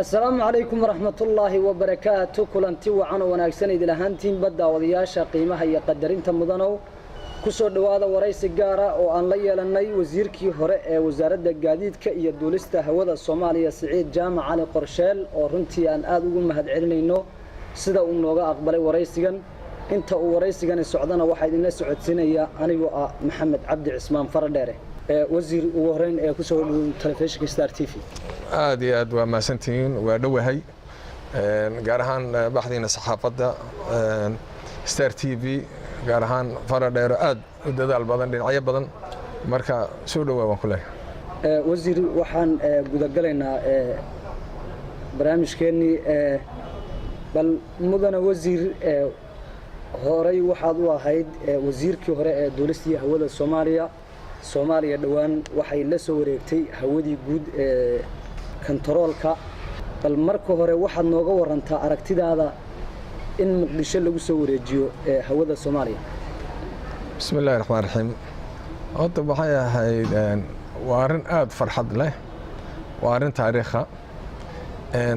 Asalaamu calaykum waraxmatullaahi wabarakaatu. Kulanti wacan oo wanaagsan idil ahaantiinba, daawadayaasha qiimaha iyo qadarinta mudanow. Ku soo dhowaada waraysi gaara oo aan la yeelannay wasiirkii hore ee Wasaaradda Gaadiidka iyo Duulista Hawada Soomaaliya, Siciid Jaamac Cali Qorsheel, oo runtii aan aada ugu mahad celinayno sida uu nooga aqbalay waraysigan. Inta uu waraysigani socdana waxaa idinla socodsiinaya anigoo ah Maxamed Cabdi Cismaan Faradheere. Wasiir, ugu horeyn ee kusoo dhowow telefishinka Star TV. Aad iyo aad waa mahadsantihiin, waa dhowahay, gaar ahaan baxdiina saxaafadda Star TV, gaar ahaan Faradheero, aad u dadaal badan dhinacyo badan. Marka soo dhowaa waan ku leeyahay. Wasiir, waxaan gudagalaynaa barnaamijkeennii. Bal mudane wasiir, horey waxaad u ahayd wasiirkii hore ee duulistii hawada Soomaaliya. Soomaaliya dhowaan waxay la soo wareegtay hawadii guud ee kontaroolka. Bal marka hore waxaad nooga warantaa aragtidaada in Muqdisho lagu soo wareejiyo hawada Soomaaliya. Bismi illahi raxmaan raxiim. Horta waxay ahayd, waa arrin aada farxad leh, waa arrin taariikha.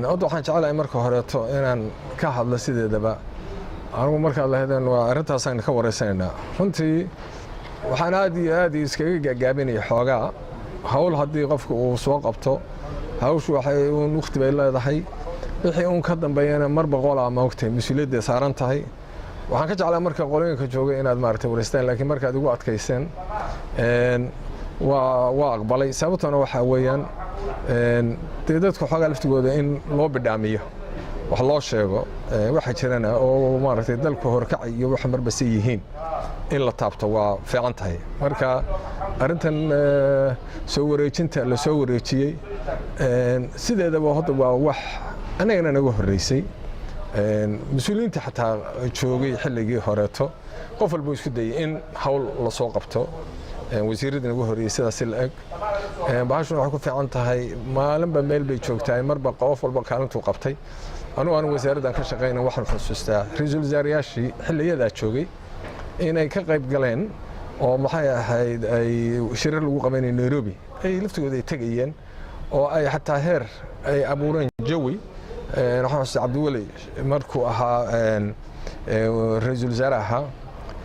Horta waxaan jeclahay marka horeeto inaan ka hadlo sideedaba anigu markaad lahaydeen waa arrintaasaan ka wareysanaynaa. Runtii waxaan aad iyo aad iskaga gaagaabinaya xoogaa hawl haddii qofka uu soo qabto, hawshu waxay uun wakhti bay leedahay, wixii uun ka dambeeyana mar boqolaa maogtay mas-uuliyadday saaran tahay. Waxaan ka jeclaa marka qolooyinka joogay inaad maaragtay wareystaan, laakiin markaad igu adkayseen waa aqbalay. Sababtuna waxaa weeyaan, dee dadku xoogaa laftigooda in loo bidhaamiyo, wax loo sheego waxa jirana oo maaragtay dalku horkacay iyo waxa marbase yihiin in la taabto waa fiican tahay. Marka arrintan soo wareejinta la soo wareejiyey sideedaba hadda waa wax annagana naga horreysay. Mas-uuliyiinta xataa joogay xilligii horeeto, qof walba isku dayay in hawl lasoo qabto. Wasiiradii naga horreeyey sidaas la eg. Bahashuna waxay ku fiican tahay maalinba meel bay joogtahay, marba qof walba kaalintuu qabtay. Anugu aan wasaaraddan ka shaqayna, waxaan xusuustaa ra-iisul wasaarayaashii xilliyadaa joogay inay ka qayb galeen oo maxay ahayd ay shirar lagu qabanayay Nairobi ay laftigooda ay tegayeen oo ay xataa heer ay abuureen jawi. Waxaan xusuustaa Cabdiweli markuu ahaa ra-iisul wasaare ahaa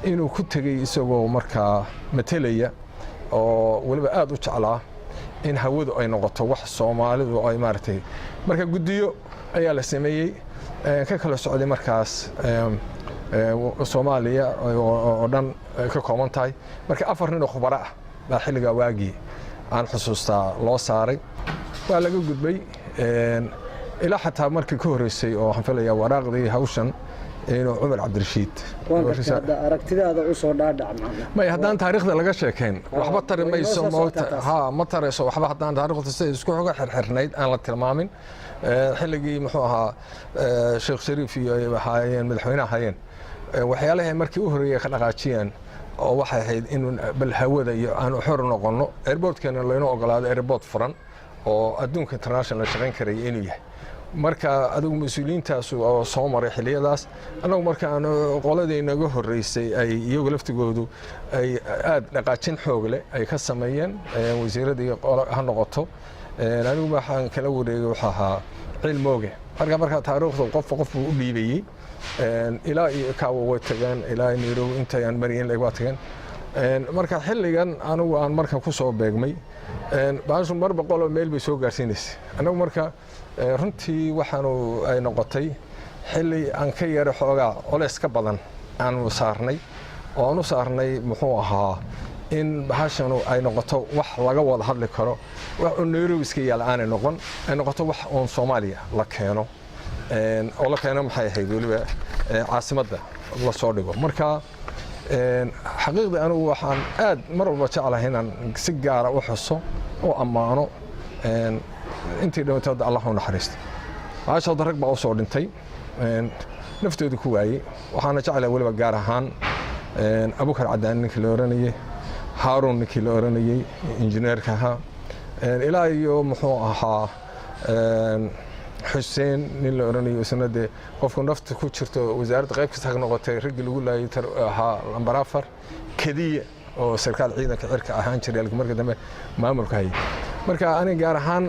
inuu ku tegey isagoo markaa matelaya oo weliba aad u jeclaa in hawadu ay noqoto wax Soomaalidu ay maaragtay. Marka guddiyo ayaa la sameeyey ka kala socday markaas Soomaaliya oo dhan ka kooban tahay. Marka afar nin oo khubaro ah baa xilligaa waagii aan xusuustaa loo saaray. Waa laga gudbay ilaa xataa markii ka horreysay oo waxaan filayaa waraaqdii hawshan inuu Cumar Cabdirashiid. Aragtidaada usoo dhaadhac. May, haddaan taariikhda laga sheekayn waxba tari mayso moogta, ha ma tarayso waxba haddaan taariikhda sida isku xoga xirxirnayd aan la tilmaamin. Xilligii muxuu ahaa Sheekh Shariif iyo ay ahaayeen madaxweyne ahaayeen, waxyaalahay markii u horreeyay ka dhaqaajiyeen oo waxay ahayd in bal hawada iyo aanu xor noqonno, airportkeena laynoo ogolaado, airport furan oo adduunka international la shaqayn karaya inuu yahay. Marka adigu mas-uuliyiintaas oo soo maray xilliyadaas, annagu markaan qoladii naga horreysay ay iyagu laftigoodu ay aad dhaqaajin xoog leh ay ka sameeyeen, wasiiradii qolo ha noqoto. Anigu waxaan kala wareegay wuxuu ahaa Cilmooge. Marka taariikhdu qofba qof buu u dhiibayey ilaa iyo Kaawa way tageen, ilaa Nairobi intayaan mariyeen leeg waa tageen. Marka xilligan anigu aan markan ku soo beegmay, baashu mar boqoloo meel bay soo gaarsiinaysay. Anagu marka runtii waxaanu ay noqotay xilli aan ka yara xoogaa culays ka badan aanu saarnay oo aan u saarnay muxuu ahaa in bahashanu ay noqoto wax laga wada hadli karo, wax uun Nairobi iska yaal aanay noqon, ay noqoto wax uun Soomaaliya la keeno oo la keeno, maxay ahayd, weliba caasimadda la soo dhigo. Marka xaqiiqdii anigu waxaan aad mar walba jeclahay inaan si gaara u xuso oo ammaano intii dhimatay. Hadda Allah u naxariisto. Bahasha hadda rag baa usoo dhintay, naftooda ku waayey. Waxaana jeclahay weliba gaar ahaan Abukar Cadaani ninkii la oranayey, Haaruun ninkii la oranayey injineerka ahaa, ilaa iyo muxuu ahaa Xuseen nin la oranayo, isna dee qofku nafta ku jirto wasaaradda qayb kasta ha noqotay, raggii lagu laayay ahaa lambar 4 kediya oo sarkaal ciidanka cirka ahaan jiray, laakiin markii dambe maamulka hayay. Marka aniga gaar ahaan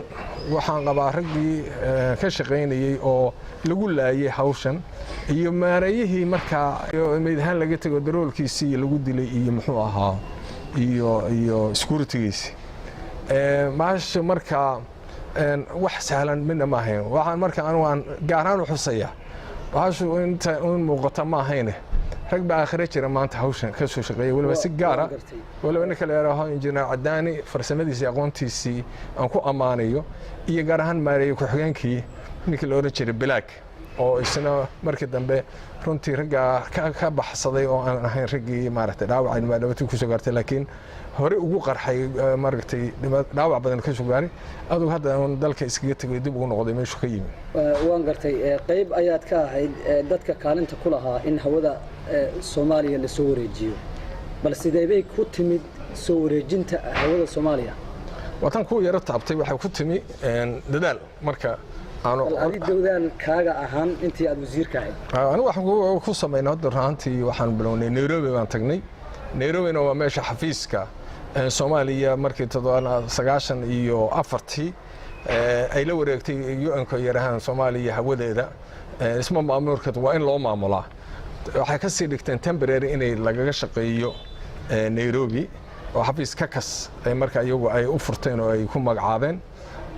waxaan qabaa raggii ka shaqaynayey oo lagu laayay hawshan iyo maareeyihii markaa meyd ahaan laga tego daroolkiisii lagu dilay iyo muxuu ahaa iyo securitygiisi maasha. Markaa wax sahlan midna ma ahayn. Waxaan marka anigu aan gaar ahaan u xusaya, bahashu inta un muuqata ma ahayne, rag baa aakhire jira maanta hawshan ka soo shaqeeya, weliba si gaara, weliba ninka la yidhaaho injineer Cadaani, farsamadiisii, aqoontiisii aan ku ammaanayo, iyo gaar ahaan maareeye ku-xigeenkii, ninkii la odhan jiray Bilaag, oo isna markii dambe runtii raggaa ka baxsaday oo aan ahayn raggii maaragtay dhaawaca dhibaato kusoo gaartay, laakiin hore ugu qarxay, maaragtay dhaawac badan ka soo gaaray. Adugu hadda uun dalka iskaga tegay, dib ugu noqday meeshuu ka yimi. Waan gartay. Qayb ayaad ka ahayd dadka kaalinta ku lahaa in hawada Soomaaliya lasoo wareejiyo. Bal sideebay ku timid soo wareejinta hawada Soomaaliya? Waa tan ku yaro taabtay. Waxay ku timi dadaal marka aanu Bal adi dadaal kaaga ahaan intii aad wasiirka ahayd. Anigu waxaan ku samaynay hadda runaantii waxaan bilownay Nairobi baan tagnay. Nairobina waa meesha xafiiska Soomaaliya markii 94-kii ay la wareegtay UN-ka, yarahaan Soomaaliya hawadeeda isma maamulkeed waa in loo maamulaa. Waxay ka sii dhigteen temporary inay lagaga shaqeeyo Nairobi oo xafiis ka kas ay marka iyagu ay u furteen oo ay ku magacaabeen.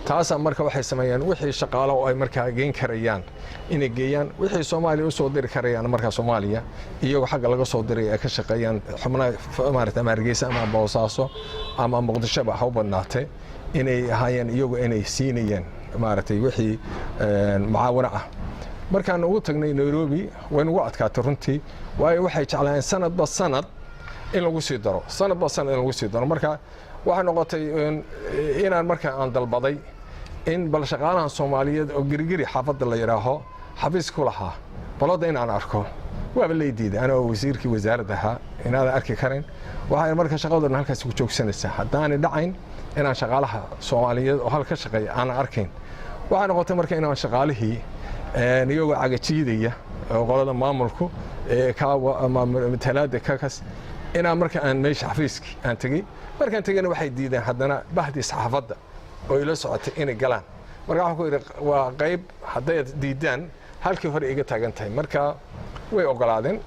Taasaa marka waxay sameeyeen wixii shaqaalo oo ay markaa geyn karayaan inay geeyaan, wixii Soomaaliya usoo diri karayaan markaa Soomaaliya iyagoo xagga laga soo diray ay ka shaqeeyaan xubnaha maarata, ama Hargeysa ama Boosaaso ama Muqdishoba ha u badnaatee, inay ahaayeen iyagu inay siinayeen maaragtay wixii mucaawano ah. Markaan ugu tagnay Nairobi way nagu adkaatay runtii, waayo waxay jeclaayeen sanadba sanad in lagu sii daro, sanadba sanad in lagu sii daro. Marka waxay noqotay inaan marka aan dalbaday in bal shaqaalahan Soomaaliyeed oo Gerigeri xaafadda la yidhaaho xafiis ku lahaa balodda inaan arko. Waaba lay diiday anoo wasiirkii wasaaradda ahaa inaadan arki karin. Waxay marka shaqaduna halkaas ku joogsanaysaa haddaanay dhacayn inaan shaqaalaha Soomaaliyeed oo hal ka shaqeeya aanan arkayn. Waxay noqotay marka inaan shaqaalihii iyagoo cagajiidaya oo qolada maamulku matalaada kakas inaan marka aan meesha xafiiskii aan tegey. Markaan tegeyna waxay diideen haddana bahdii saxaafadda oo ila socotay inay galaan. Marka waxaan ku yidhi, waa qayb hadday diidaan halkii hore iga taagan tahay. Marka way ogolaadeen.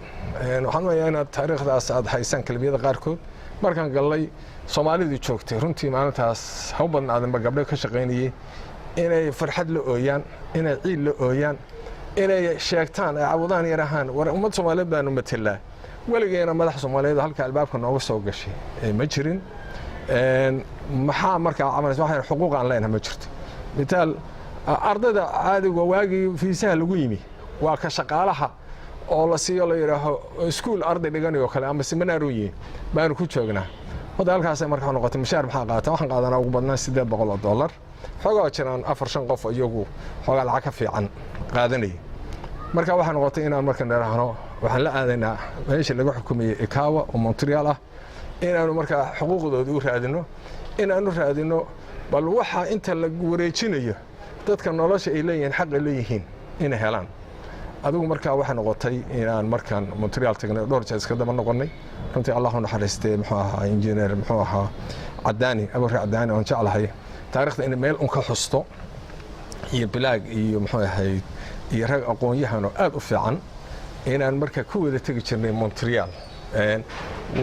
Waxaan umayaa inaad taariikhdaas aad haysaan kelmiyada qaarkood. Markaan gallay, Soomaalidii joogtay runtii maalintaas ha u badnaadinba gabdho ka shaqaynayay, inay farxad la ooyaan, inay ciil la ooyaan, inay sheegtaan, ay cawdaan, yarahaan, war ummad Soomaaliyeed baanu matelaa, weligeena madax Soomaaliyeed halka albaabka nooga soo gashay ma jirin. Maxaa markaa camaleysa? Waxaan xuquuq aan leenahay ma jirto. Mitaal, ardayda caadiga waagii fiisaha lagu yimi waa ka shaqaalaha oo la siiyo, la yidhaaho iskuul arday dhiganayo kale ama seminaar u yihin baanu ku joognaa. Hadda halkaasay markaa noqotay. Mushaar maxaa qaata? Waxaan qaadanaa ugu badnaan $800. Xoogaa jiraan afar shan qof iyagu xoogaa lacag ka fiican qaadanaya. Marka waxay noqotay inaan marka nidhaahno waxaan la aadaynaa meesha laga xukumayay ICAO oo Montreal ah, inaanu markaa xuquuqdooda u raadino, inaanu raadino bal waxa inta la wareejinayo dadka nolosha ay leeyihiin, xaqa leeyihiin inay helaan. Adigu markaa waxay noqotay inaan markaan Montreal tagnay dhowr jeer iska daba noqonnay. Runtii Allahu naxariistee, muxuu ahaa injineer, muxuu ahaa Cadaani, Abuurka Cadaani, oon jeclahay taariikhda inay meel un ka xusto, iyo Bilaag iyo muxuu ahayd iyo rag aqoon-yahan oo aad u fiican inaan marka ku wada tegi jirnay Montreal.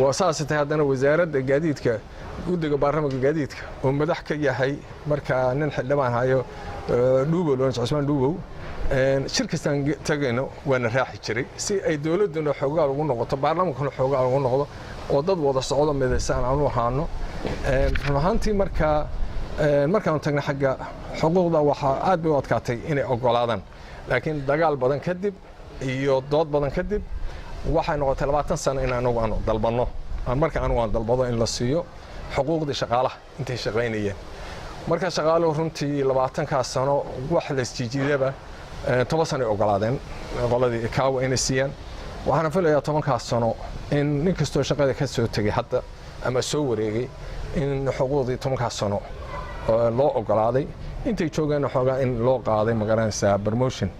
Waa saasay tahay. Haddana wasaaradda gaadiidka, guddiga baarlamanka gaadiidka oo madax ka yahay markaa nin xildhibaan hayo, Dhuubow loon, Cusmaan Dhuubow, shir kastaan tagayno waana raaxi jiray si ay dowladduna xoogaal ugu noqoto, baarlamankuna xoogaal ugu noqdo, oo dad wada socdo midaysan aan u ahaano. Run ahaantii markaa markaanu tagnay xagga xuquuqda, waxaa aad bay u adkaatay inay ogolaadaan, laakiin dagaal badan kadib iyo dood badan kadib waxay noqotay 20 sano in anagu aanu dalbanno, marka anigu aan dalbado in la siiyo xuquuqdii shaqaalaha intay shaqaynayeen. Marka shaqaaluhu runtii 20-kaas sano wax laisjijiidaba 10 sano ay ogolaadeen qoladii ICAO inay siiyaan. Waxaana filayaa 10-kaas sano in nin kastoo shaqada ka soo tegay hadda ama soo wareegay in xuquuqdii 10-kaas sano loo ogolaaday. Intay joogeen xoogaa in loo qaaday, magaranaysaa, promotion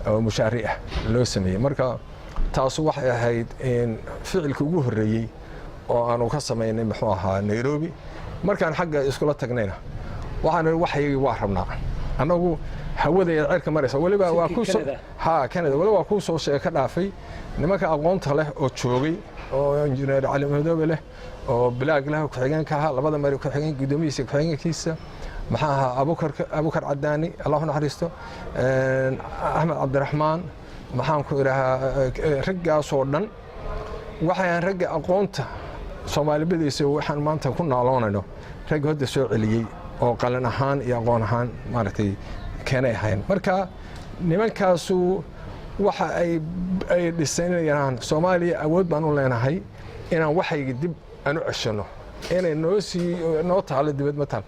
oo mushaari ah loo sameeyey. Marka taasu waxay ahayd in ficilka ugu horreeyey oo aanu ka samaynay muxuu ahaa Nairobi. Markaan xagga iskula tagnayna Waxaan idhi, waxaygii waa rabnaa annagu, hawada ee cirka maraysa weliba waa Shirkii ku soo Canada. Ha, Canada. Weliba waa kuu soo sheega ka dhaafay nimanka aqoonta leh oo joogay, oo injineer Cali Madoobe leh, oo Bilaag leh, ku-xigeenka ahaa, labada mari ku-xigeen, guddoomiyihiisa, ku-xigeenkiisa, maxaa ahaa, Abukar Cadaani, Allah u naxariisto, Axmed Cabdiraxmaan, maxaan ku idhahaa, raggaasoo dhan waxay ahaan ragga aqoonta Soomaali badaysa. Waxaan maanta ku naaloonayno ragga hadda soo celiyey oo qalin ahaan iyo aqoon ahaan maaragtay keenay ahayn. Marka nimankaasu waxa ay dhiseen inay yidhahaan Soomaaliya awood baan u leenahay inaan waxayga dib aan u ceshano, inay noo sii noo taalo dibad ma taal.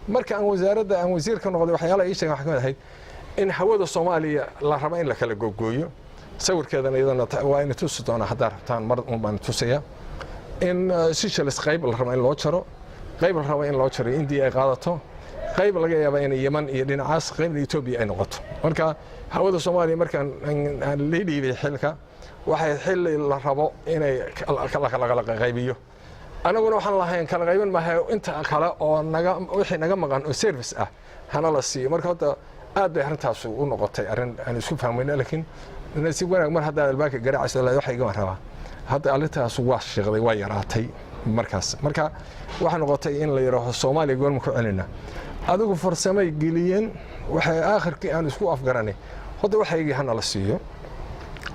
Marka aan wasaaradda aan wasiir ka noqday, waxyaalaha ii sheegen waxa ka mid ahayd in hawada Soomaaliya la rabo in la kala googooyo. Sawirkeedana iyadana waa ina tusi doonaa haddaa rabtaan, mar un baan tusaya in Seychelles qayb la rabo in loo jaro, qayb la rabo in loo jaro India ay qaadato, qayb laga yaaba in Yemen iyo dhinacaas, qaybna Etoobiya ay noqoto. Marka hawada Soomaaliya markaan aan la dhiibay xilka, waxay xilli la rabo inay kala kala qaybiyo. Anaguna waxaan lahayn kala qaybin maahay, inta kale oo naga wixii naga maqan oo service ah hana la siiyo. Marka horta aad bay arrintaas u noqotay arrin aan isku fahmayna, laakiin nasiib wanaag mar haddaa albaabka garaacaysa waxa igama rabaa. Hadda arrintaas waa shiiqday, waa yaraatay markaas. Marka waxay noqotay in la yidhaaho Soomaaliya goorma ku celina. Adigu farsamay geliyeen, waxay aakhirkii aan isku afgaranay hadda waxaygii hana la siiyo.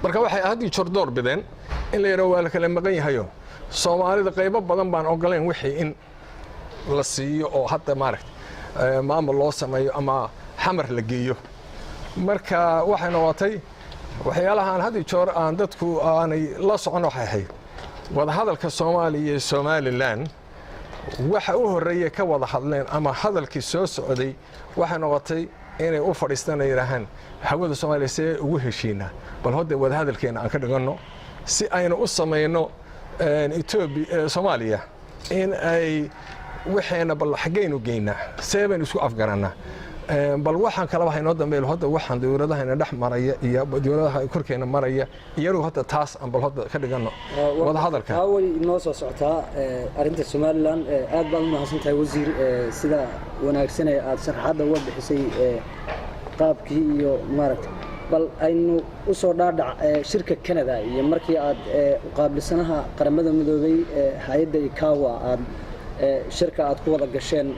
Marka waxay haddii jor door bideen in la yidhaho waa la kala maqan yahayo, Soomaalida qaybo badan baan ogolayn wixii in la siiyo oo hadda maaragta maamul loo sameeyo ama Xamar la geeyo. Marka waxay noqotay waxyaalaha aan had iyo joor aan dadku aanay la socon waxay ahayd wadahadalka Soomaaliya iyo Somaliland. Waxa u horreeyay ka wada hadleen ama hadalkii soo socday waxay noqotay inay u fadhiistaan ay yidhaahaan hawada Soomaaliya see ugu heshiinaa, bal hodda wadahadalkeena aan ka dhiganno si aynu u samayno Etoobiya, Soomaaliya in ay waxeena bal xaggaynu geynaa, see baynu isku afgarannaa, bal waxaan kalaba haynoo dambeeyo. Hadda waxaan dowladahayna dhex maraya iyo dowladaha korkeena maraya iyagu hadda taas aan bal hadda ka dhiganno wadahadalka. Taa way inoo soo socotaa arrinta Somaliland. Aad baad u mahadsan tahay, wasiir, sida wanaagsan ee aad sharaxaadda uga bixisay qaabkii iyo maaragta. Bal aynu u soo dhaadhac shirka Canada iyo markii aad qaabilsanaha Qaramada Midoobay, hay-adda ICAO, aad shirka aad ku wada gasheen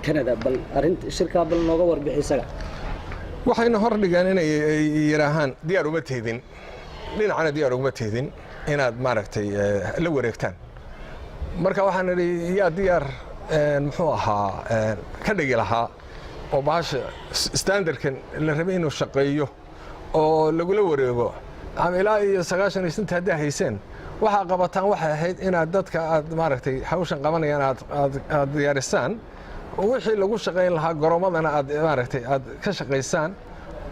Canada, bal arrinta shirkaa bal nooga warbixi isaga. Waxayna hor dhigeen inay yidhaahaan diyaar uma teedin, dhinacana diyaar uguma teedin inaad maaragtay la wareegtaan. Marka waxaan idhi, yaa diyaar muxuu ahaa ka dhigi lahaa oo bahasha standardkan la rabay inuu shaqeeyo oo lagula wareego ama ilaa iyo 95 haddaa hayseen waxaa qabataan? Waxay ahayd inaad dadka aad maaragtay hawshan qabanayaan aad diyaarisaan, wixii lagu shaqayn lahaa, garoomadana aad maaragtay aad ka shaqaysaan,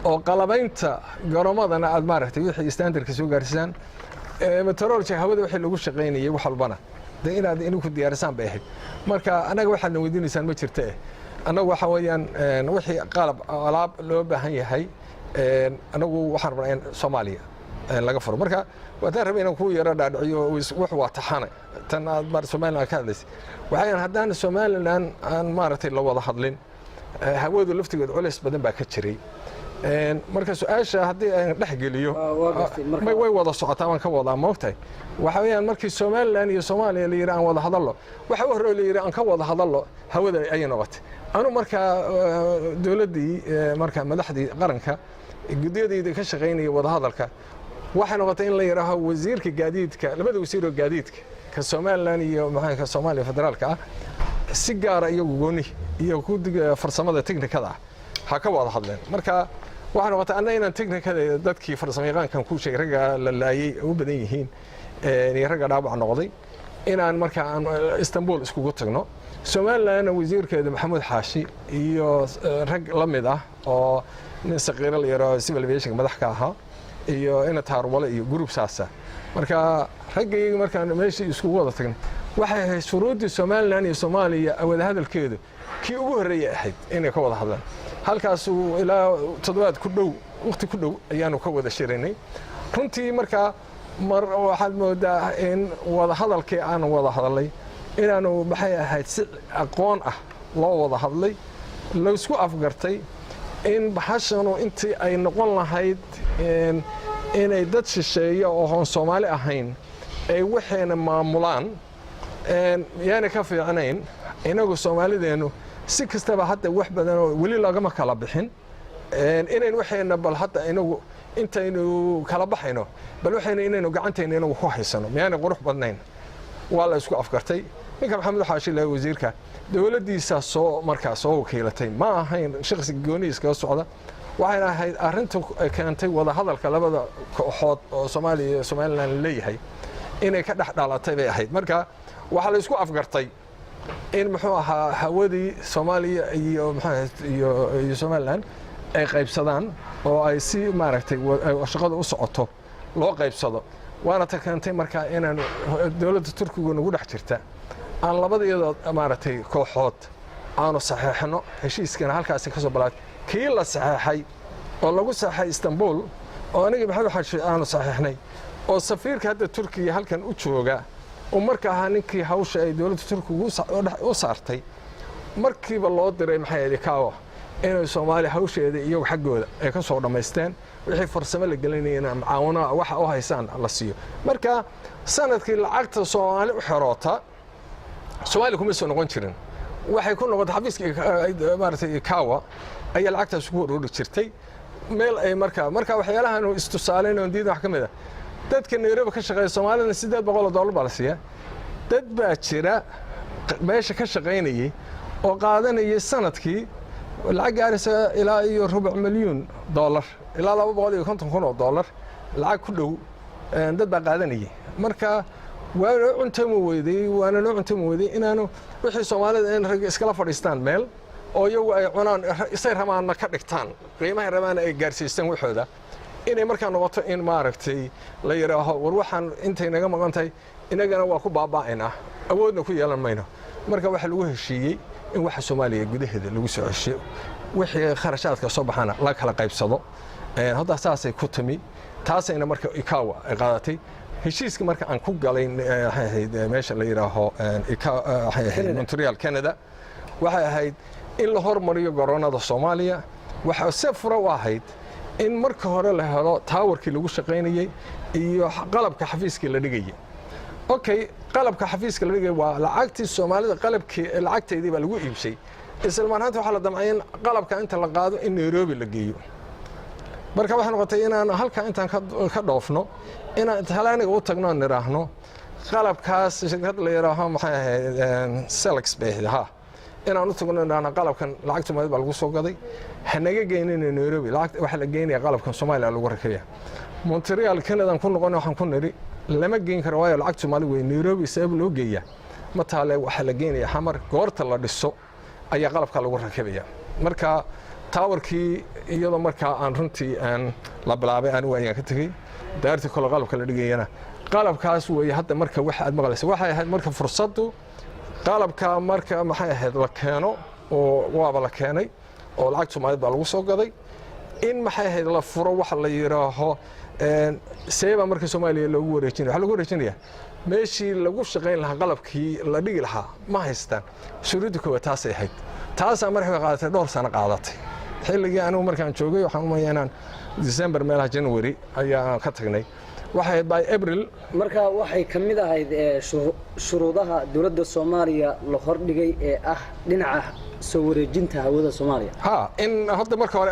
oo qalabaynta garoomadana aad maaragtay wixii standardka soo gaarsisaan, meteorology hawada wixii lagu shaqaynayay, wax walbana dee inaad idinku diyaarisaan bay ahayd. Marka annaga waxaadna weydiinaysaan ma jirta annagu waxa weeyaan wixii qalab alaab loo baahan yahay, annagu waxaan rabnaa in Soomaaliya laga furo. Marka waataan rabay inaan kuu yaro dhaadhiciyo, wax waa taxane. Tan aad mar Somaliland ka hadlaysay waxay haddaan Somaliland aan maaragtay la wada hadlin, hawadu laftigeed culays badan baa ka jiray. Marka su-aasha haddii aan dhex geliyo, way wada socotaa baan ka wadaa, moogtahay. Waxa weeyaan markii Somaliland iyo Soomaaliya la yidhi aan wada hadallo, waxa u horreey la yidhi aan ka wada hadallo hawada ayay noqotay. Anu markaa dowladdii, marka madaxdii qaranka, guddiyadayda ka shaqaynaya wadahadalka, waxay noqotay in la yidhaaho wasiirka gaadiidka, labada wasiir oo gaadiidka, ka Somaliland iyo maxaa ka Soomaaliya federaalka ah, si gaara iyagu gooni iyo guddiga farsamada technikada ah ha ka wada hadleen. Marka waxay noqotay anna inaan technikada dadkii farsamayaqaankan kuu sheegay, ragga la laayay u badan yihiin iyo ragga dhaawac noqday, inaan marka aan Istanbul iskugu tagno. Somalilandna wasiirkeeda Maxamuud Xaashi iyo rag la mid ah oo nin Saqiiro la yidhaaho civil aviation madax ka ahaa iyo ina Taarwale iyo group saasa. Marka raggayga markaan meeshii iskugu wada tagnay, waxay ahayd shuruuddii Somaliland iyo Soomaaliya wadahadalkeedu kii ugu horreeyay ahayd inay ka wada hadlaan. Halkaasuu ilaa toddobaad ku dhow, waqti ku dhow ayaanu ka wada shiraynay runtii. Markaa mar waxaad moodaa in wada hadalkii aanu wada hadalay inaanu maxay ahayd si aqoon ah. Loo wada hadlay, laysku afgartay in bahashanu intii ay noqon lahayd inay dad shisheeya oo hoon Soomaali ahayn ay waxayna maamulaan, yaana ka fiicnayn inagu Soomaalideennu si kastaba hadda wax badan oo weli lagama kala bixin, inayn waxayna bal hadda inagu intaynu kala baxayno, bal waxayna inaynu gacantayna inagu ku haysano, miyaanay qurux badnayn? Waa la isku afgartay. Ninka Maxamed Xaashi laha, wasiirka, dowladdiisa soo markaa soo wakiilatay. Ma ahayn shakhsi gooni iskaga socda. Waxayna ahayd arrinta keentay wadahadalka labada kooxood oo Soomaaliya iyo Somaliland leeyahay inay ka dhex dhalatay bay ahayd. Marka waxaa la isku afgartay in, muxuu ahaa, hawadii Soomaaliya iyo iyo Somaliland ay qaybsadaan oo ay si, maaragtay, shaqada u socoto loo qaybsado. Waana ta keentay markaa inaan dowladda Turkigu nagu dhex jirta aan labada iyadoo, maaragtay, kooxood aanu saxeexno heshiiskana. Halkaasi ka soo bilaatay kii la saxeexay oo lagu saxeexay Istanbul oo anigii Maxamed Xaashi aanu saxeexnay, oo safiirka hadda Turkiga halkan u jooga oo marka ahaa ninkii hawsha ay dowladda Turkigu u saartay, markiiba loo diray, maxay ahayd, ICAO, inay Soomaaliya hawsheeda iyagu xaggooda ay ka soo dhammaysteen, wixii farsamo la gelinayana mucaawano waxa u haysaan la siiyo. Marka sanadkii lacagta Soomaali u xeroota Soomaaliya kuma soo noqon jirin, waxay ku noqotay xafiiska, maaragtay, ICAO ayaa lacagtaas ku ururi jirtay meel ay marka waxyaalahan istusaaleyn oon diidan wax ka mid a. Dadka Nairobi ka shaqeeya Soomaalida $800 baa la siiyaa. Dad baa jira meesha ka shaqaynayay oo qaadanayay sanadkii lacag gaaraysa ilaa iyo $250,000, ilaa $250,000 lacag ku dhow dad baa qaadanayay. Marka waana cuntami weyday, waana noo cuntami weyday inaanu wixii Soomaalida in rag iskala fadhiistaan meel oo iyagu ay cunaan, isay rabaanna ka dhigtaan, qiimahay rabaanna ay gaarsiistaan waxooda, inay markaa noqoto in, maaragtay, la yidhaaho, war waxaan intay naga maqan tahay inagana waa ku baaba'aynaa, awoodna ku yeelan mayno. Marka waxaa lagu heshiiyey in waxa Soomaaliya gudaheeda lagu soo ceshiyo, wixii kharashaadka soo baxana la kala qaybsado. Hadda saasay ku timi, taasayna marka ICAO ay qaadatay heshiiska. Marka aan ku galay, waxay ahayd meesha la yidhaaho, waxay ahayd Montreal, Canada. Waxay ahayd in la hormariyo garoonada Soomaaliya. Waxaa se fura u ahayd in marka hore la helo towerkii lagu shaqaynayey iyo qalabka xafiiskii la dhigayay. Okay, qalabka xafiiska la dhigay waa lacagtii Soomaalida, qalabkii lacagteedii baa lagu iibshay. Isla marhaanta waxaa la damcay in qalabka inta la qaado in Nairobi la geeyo. Marka waxay noqotay inaan halka intaan ka dhoofno inaan Talyaaniga u tagno, aan nidhaahno qalabkaas shirkad la yidhaaho, maxay ahayd, Selex bay ahayd, ha, inaan u tagno, nidhaahno qalabkan lacag Soomaalida baa lagu soo gaday, hanaga geynina Nairobi, lacag waxaa la geynaya qalabkan Soomaaliya lagu rakibaya. Montreal, Canada ku noqon, waxaan ku nidhi lama geyn karo, waayo lacag Soomaali wey, Nairobi sabab loo geeya ma taale, waxaa la geynaya Xamar, goorta la dhiso ayaa qalabka lagu rakibaya. Marka towerkii iyadoo markaa aan runtii aan la bilaabay, anigu ayaan ka tegey daartii kole qalabka la dhigayana qalabkaas weeye. Hadda marka waxa aad maqlaysa waxay ahayd marka fursaddu qalabka marka, maxay ahayd, la keeno, oo waaba la keenay oo lacag Soomaalid baa lagu soo gaday, in, maxay ahayd, la furo waxa la yidhaaho seeba marka Soomaaliya loogu wareejinaya. Waxaa lagu wareejinaya meeshii lagu shaqayn lahaa, qalabkii la dhigi lahaa ma haystaan. Shuruudda koowaad taasay ahayd. Taasaa marka qaadatay dhowr sano qaadatay. Xilligii anigu markaan joogay, waxaan u malaya inaan December meelaha January ayaa ka tagnay, waxay ahayd by April. Marka waxay ka mid ahayd shuruudaha dowladda Soomaaliya la hordhigay ee ah dhinaca soo wareejinta hawada Soomaaliya. Ha, in hadda marka hore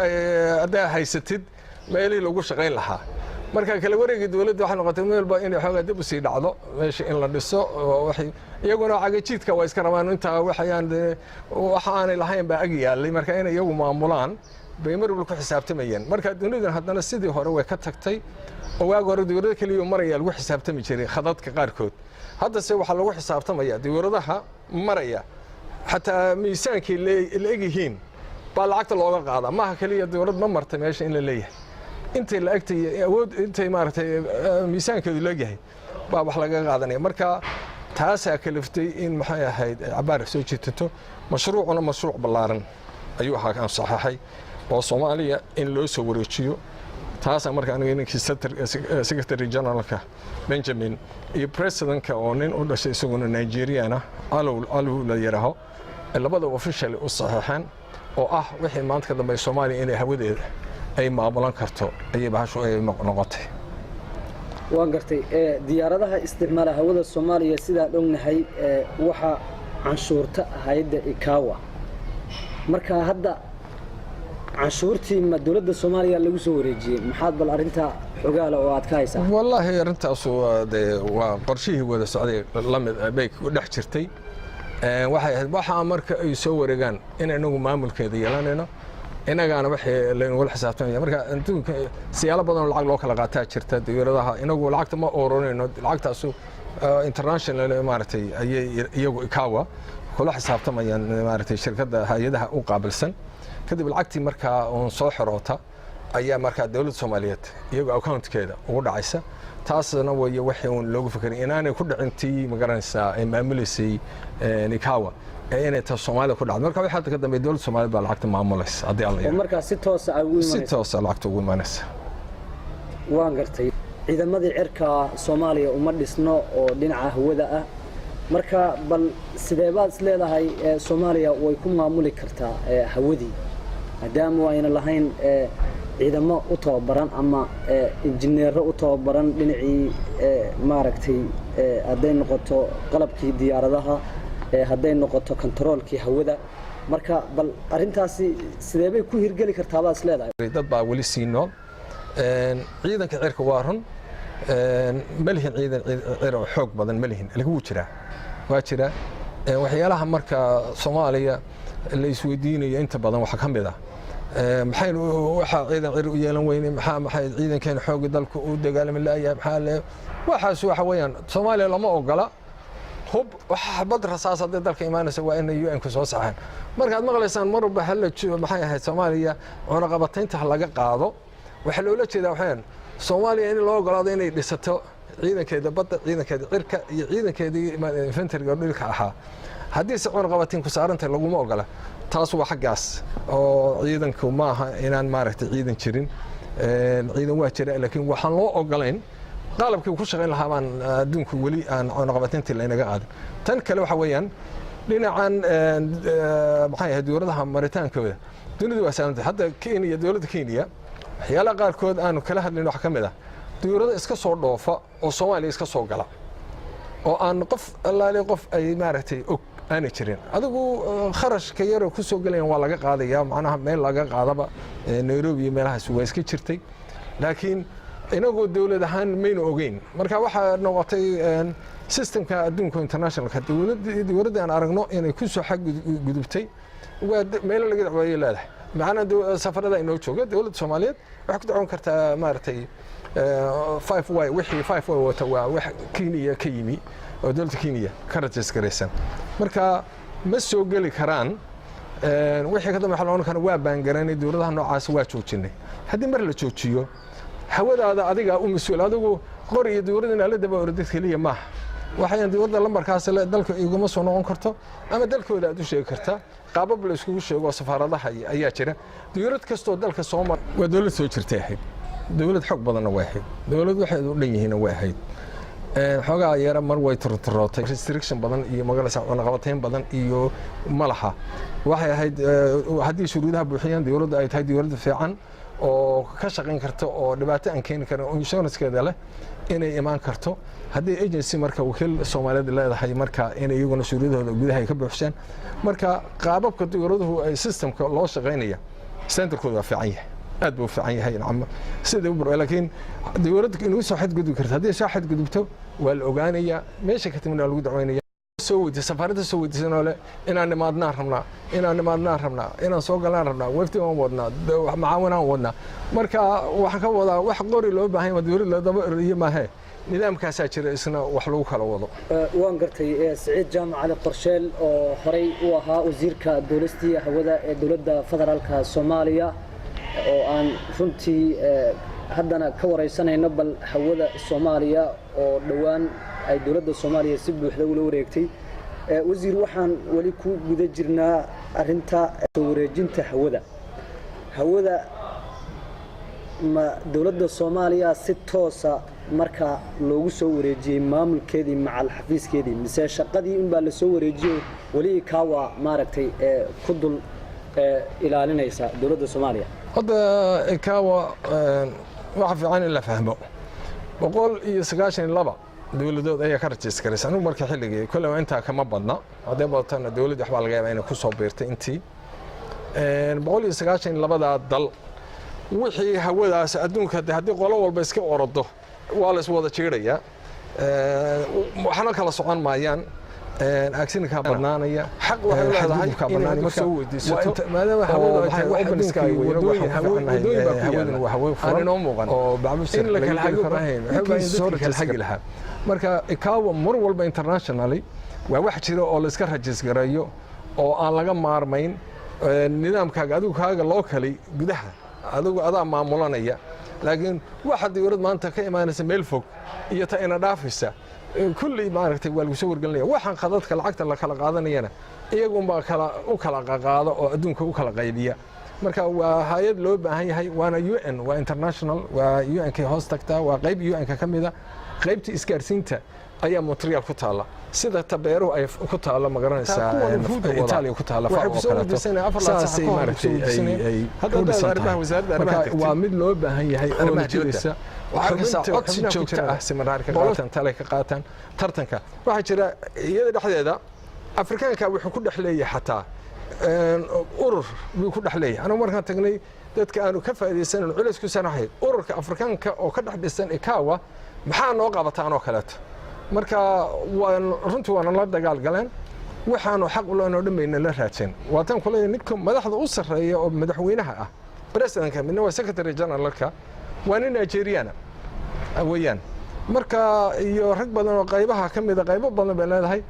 haddaa haysatid meelihii lagu shaqayn lahaa. Marka kala wareegii dowladda waxay noqotay meel walba inay xoogaa dib u sii dhacdo meesha in la dhiso. Waxay iyaguna cagajiidka waa iska rabaan intaa waxayaan waxa aanay lahayn baa ag yaallay. Marka inay iyagu maamulaan bay mar walba ku xisaabtamayeen. Marka dunidan haddana sidii hore way ka tagtay, oo waagi hore dowlado keliya maraya lagu xisaabtami jiray khadadka qaarkood. Haddase waxaa lagu xisaabtamaya dowladaha maraya, xataa miisaankii la egyihiin baa lacagta looga qaadaa. Maaha keliya dowlad ma martay meesha in la leeyahay, intay la egtay awood, intay, maaragtay, miisaankeedu leegyahay baa wax laga qaadanaya. Marka taasaa kaliftay in, maxay ahayd, cabaar soo jiitato. Mashruucuna mashruuc ballaaran ayuu ahaa aan saxaxay oo Soomaaliya in loo soo wareejiyo. Taasaa marka aniga ninkii secretary generalka Benjamin iyo presidentka oo nin u dhashay isaguna Nigeriana, Alow Alow la yidhaaho. Labada officially u saxiixeen oo ah wixii maanta ka dambeeya Soomaaliya inay hawadeeda ay maamulan karto ayay bahashu ay noqotay. Waan gartay. Diyaaradaha isticmaala hawada Soomaaliya, sidaan ognahay, waxaa canshuurta hay'adda ICAO. Marka hadda canshuurtii ma dowladda Soomaaliya lagu soo wareejiyey? Maxaad bal arrinta xogaala oo aad ka haysaa? Wallaahi, arrintaasu dee waa qorshihii wada socday lamid bay ku dhex jirtay. Waxay ahayd waxaa marka ay soo wareegaan in inagu maamulkeeda yeelanayno, innagaana waxay laynugula xisaabtamaya. Marka adduunka siyaalo badan oo lacag loo kala qaataa jirta. Dowladaha inagu lacagta ma ururinayno, lacagtaasu international maaragtay ayay iyagu ICAO kula xisaabtamayaan, maaragtay, shirkadda hay-adaha u qaabilsan. Kadib lacagtii markaa uun soo xiroota ayaa markaa dowladda Soomaaliyeed iyagoo accountkeeda ugu dhacaysa. Taasna way waxay uun loogu fekeray inaanay ku dhicin tii, magaranaysaa, ay maamuleysay ICAO ee inay ta Soomaalida ku dhacdo. Marka waxa hadda ka dambeeya dowladda Soomaaliyeed baa lacagta maamulaysa, haddii Alla oo markaa si toosa ay ugu si imanaysa. Toosa lacagta ugu imanaysa. Waan gartay. Ciidamadii cirka Soomaaliya uma dhisno oo dhinaca hawada ah. Marka bal sidee baad is leedahay Soomaaliya way ku maamuli kartaa hawadii, maadaama ayna lahayn ciidamo u tababaran ama injineero u tababaran dhinacii maaragtay, hadday noqoto qalabkii diyaaradaha, hadday noqoto kontaroolkii hawada? Marka bal arrintaasi sidee bay ku hirgeli kartaa baad is leedahay? Dad baa weli sii nool. Ciidanka cirka waa run, ma lihin ciidan cir oo xoog badan ma lihin, laakiin wuu jiraa, waa jiraa. Waxyaalaha marka Soomaaliya la isweydiinayo inta badan waxaa ka mid ah: maxaynu waxaa ciidan cir u yeelan weyne? Maxaa maxay ciidankeena xoogga dalka u dagaalami laayahay? Maxaa le waxaas? Waxa weeyaan, Soomaaliya lama ogola hub. Xabad rasaas hadday dalka imaanaysa waa inay UN-ku soo saxaan. Markaad maqlaysaan mar walba hala, maxay ahayd, Soomaaliya cunaqabataynta ha laga qaado, waxaa loola jeedaa waxaan Soomaaliya in loo ogolaado inay dhisato ciidankeeda badda, ciidankeeda cirka iyo ciidankeedii infantryga dhulka ahaa. Haddii se cunaqabatiin ku saarantay, laguma ogola. Taas waa xaggaas oo ciidanku maaha inaan maaragtay ciidan jirin. Ciidan waa jira, laakiin waxaan loo ogolayn qalabkii ku shaqayn lahaa baan adduunku weli aan cunaqabatintii laynaga qaadin. Tan kale waxa weeyaan dhinacan, maxay ahayd, dowladaha maritaankooda dunidu waa saalantay. Hadda Kenya, dowladda Kenya, waxyaalaha qaarkood aanu kala hadlayn waxaa ka mid ah dowlado iska soo dhoofa oo Soomaaliya iska soo gala oo aan qof allaale qof ay maaragtay og aanay jirin. Adigu kharashka yaroo ku soo gelayan waa laga qaadaya, macnaha meel laga qaadaba Nairobi iyo meelahaas waa iska jirtay, laakiin inagu dowlad ahaan maynu ogeyn. Marka waxaa noqotay systemka adduunka internationalka, dowladda aan aragno inay ku soo xadgudubtay waa meelo laga dacweeyay leedahay. Macnaa safarada inoo jooga dowladda Soomaaliyeed waxay ku dacwoon kartaa, maaragtay, five Y. Wixii five Y wata waa wax Kenya ka yimi oo dowladda Kenya ka register garaysan, marka ma soo geli karaan. Wixii ka dambe waxa la odhan karaa waa ban garanay dowladaha noocaas, waa joojinay. Haddii mar la joojiyo, hawadaada adiga u mas-uul. Adigu qori iyo dowladda inaa la daba ordid keliya maaha. Waxayan dowladda lambarkaas dalka iguma soo noqon karto ama dalkooda aad u sheegi kartaa. Qaabab la iskugu sheego safaaradaha ayaa jira. Dowlad kastoo dalka soo mar waa dowlad soo jirtay ahayd, dowlad xoog badanna way ahayd, dowlad waxay u dhan yihiinna way ahayd. Xoogaa yara mar way turturootay, restriction badan iyo magaraysa cunaqabatayn badan iyo ma laha. Waxay ahayd haddii shuruudaha buuxiyaan, dowladda ay tahay dowladda fiican oo ka shaqayn karta oo dhibaato aan keeni karin oo insurancekeeda leh, inay imaan karto. Haddii agency marka wakiil Soomaaliyeed leedahay, marka in iyaguna shuruudahooda gudaha ay ka buuxshaan. Marka qaababka dowladuhu ay systemka loo shaqaynaya standardkooda waa fiican yahay, aad buu u fiican yahay, nacam, sida u, laakiin dowladda inuu soo xadgudbi karto. Haddii soo xadgudubto waa la ogaanayaa, meesha ka timid waa lagu dacweynaya. Soo weydiis safaaradda, soo weydiisanoo le inaan nimaadnaan rabnaa, inaan nimaadnaan rabnaa, inaan soo galaan rabnaa, wafdi waan wadnaa, macaawinaan wadnaa. Marka waxaan ka wadaa wax qori loo baahan yahay dowlad la daba ordiye maahe, nidaamkaasaa jira isna wax lagu kala wado. Waan gartay. Siciid Jaamac Cali Qorsheel oo horey u ahaa wasiirka duulistii hawada ee dowladda federaalka Soomaaliya oo aan runtii haddana ka wareysanayno bal hawada Soomaaliya oo dhowaan ay dowladda Soomaaliya si buuxda ula wareegtay. Wasiir, waxaan weli ku guda jirnaa arrinta soo wareejinta hawada. Ma dowladda Soomaaliya si toosa marka loogu soo wareejiyey maamulkeedii macal xafiiskeedii, mise shaqadii unbaa lasoo wareejiyey, weli ICAO maaragtay ku dul ilaalinaysa dowladda Soomaaliya? Hadda ICAO waxa fiican in la fahmo, 192 dowladood ayaa ka rajiis garaysa. Anigu marka xilligii kolle intaa kama badna, haddee badatana dowladda waxbaa laga yaabaa inay ku soo biirtay intii. 192-daa dal wixii hawadaas adduunka de haddii qolo walba iska orodo, waa la iswada jiidhayaa, waxna kala socon maayaan, accident-kaa badnaanaya. Xaq waxay leedahay xadgudubkaa inay badnaanaya. adigu Marka soo weydiisato maadaama hawadu ay tahay oo wax open adduunka sky weeye, wadooyin waxaan ku fiicanahay, wadooyin baa ku hawaduna yaala waa hawo furan aan inoo muuqan oo bacmushir in la laga kala geli hago karo. baahayn, waxay Ninkii u baahan soo dadkii kala rajiis hagi lahaa. Marka ICAO mar walba internationally waa wax jira oo la iska rajiis gareeyo oo aan laga maarmayn. Nidaamkaaga adigu kaaga locally gudaha adigu adaa maamulanaya, laakiin waxa diyuurad maanta ka imaanaysa meel fog iyo ta ina dhaafaysa kulli maaragtay waa lagu soo wargelinaya. Waxaan khadadka lacagta la kala qaadanayana iyagunbaa kala u kala qaqaada oo adduunka u kala qaybiya. Marka waa hay-ad loo baahan yahay, waana UN, waa international, waa UN kay hoos tagtaa, waa qayb UN-ka ka mida. Qaybta isgaarsiinta ayaa Montreal ku taalla, sida tabeeruhu ay ku taallo, ma garanaysaa, kuwan wufuudda wada. Itaaliya ku taalla. Waxay FAO ku soo kaleeto. weydiisanayaan 4 saac Saasay ka hor maaragtay ku soo weydiisanayaan. ay Hadda ku haddaad dhisan arrimaha tahay. wasaaradda arrimaha Marka tagtid. waa mid loo baahan yahay oo Arrimaha jiraysa. dibadda. Waxaa arkaysaa Xubinta- codsi xubnaha ku joogto jira. ah, seminaar ka qaataan, tale ka qaataan, tartanka waxaa jira iyada dhexdeeda. Afrikaanka wuxuu ku dhex leeyahay xataa urur buu ku dhex leeyahay. Anigu markaan tagnay, dadka aanu ka faa'iidaysanan culays ku sanahay ururka Afrikaanka oo ka dhex dhisan ICAO, maxaa noo qabataan oo kaleeto. Marka waan runtii waana la dagaal galeen, waxaanu xaq u leenoo dhan bayna la raadsan. Waataan ku leeyahay, ninka madaxda u sarreeya oo madaxweynaha ah, presidentka, midna waa secretary generalka, waa nin Nigeriana weeyaan. Marka iyo rag badan oo qaybaha ka mida, qaybo badan bay leedahay.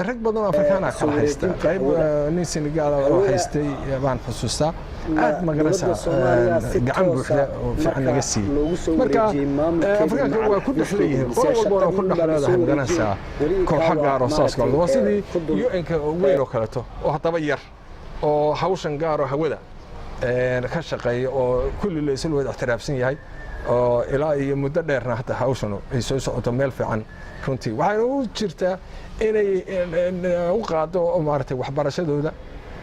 Rag badan oo Afrikaana Soo kala haysta wareejinta qayb hawada. nin Senegaal oo haystay baan xusuustaa, aad Ma ma garanaysaa, dowladda Soomaaliya si gacan toosa buuxda oo fiican marka naga siiyey. loogu soo Marka wareejiyey maamulkeedii Afrikaanka macal waa ku dhex leeyihiin, xafiiskeedii, qolo walba waa ku mise dhex shaqadii leedahay, unbaa ma garanaysaa, weli kooxo ICAO gaar oo saas maaragtay, waa sidii ku dul UN-ka weyn oo kaleeto oo haddaba yar oo hawshan gaar oo hawada ka shaqeeya oo kulli la isla wada ixtiraafsan yahay, oo ilaa iyo muddo dheerna hadda hawshan ay soo socoto meel fiican. Runtii waxayna u jirtaa inay u qaado oo maaragtay waxbarashadooda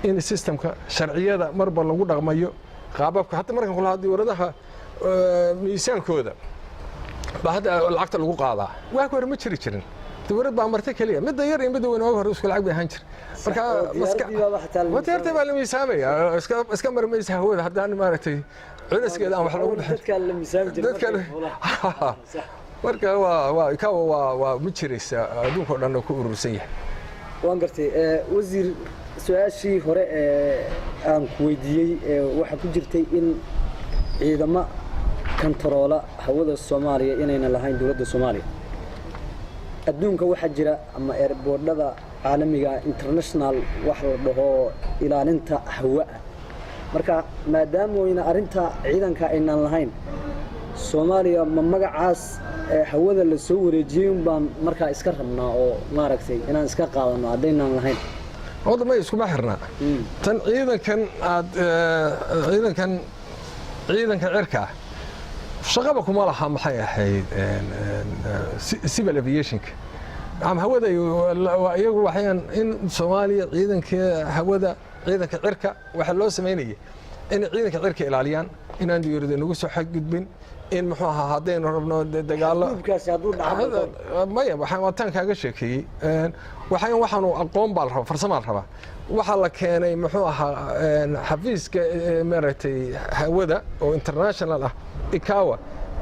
in systemka sharciyada marba lagu dhaqmayo qaababka. Hadda markan kula diyuuradaha miisaankooda baa hadda lacagta lagu qaadaa, waa hore ma jiri jirin. Diyuurad baa marta keliya, midda yar iyo midda weyn waaga hore isku lacag bay ahaan jir. Marka oo diyaaradii baaba xataa la diyaaradii baa la miisaamaya, iska marmaysa hawada haddaan maaragtay culaskeeda aan wax loogu dhexin. Dadka la miisaami jiray dadka markay fuulaan. Sax. Marka waa ICAO waa ma jiraysa, adduunka oo dhan ku urursan yahay. Waan gartay. Wasiir, su-aashii hore ee aan ku weydiiyey waxaa ku jirtay in ciidamo kantaroola hawada Soomaaliya inaynan lahayn dowladda Soomaaliya. Adduunka waxaa jira ama airportyada caalamiga international wax la dhaho ilaalinta hawa ah. Marka maadaama wayna arrinta ciidanka aynaan lahayn, Soomaaliya ma magacaas hawada la soo wareejiyey un baan markaa iska rabnaa oo maaragtay inaan iska qaadano haddaynaan lahayn? Horta may iskuma xirna tan ciidankan aad ciidankan ciidanka cirka ah shaqaba kuma laha. Maxay ahayd civil aviationka ama hawada iyagu waxayaan in Soomaaliya ciidanka hawada, ciidanka cirka waxaa loo samaynayay inay ciidanka cirka ilaaliyaan, inaan diyuurada nagu soo xadgudbin, in muxuu ahaa haddaynu rabno dagaallo. Gudubkaasi hadduu dhaco? Maya, waxaan waataan kaaga sheekeeyey. Waxaan waxaanu aqoon baa la rabaa, farsamaa la rabaa. Waxaa la keenay muxuu ahaa xafiiska maaragtay hawada oo international ah, ICAO.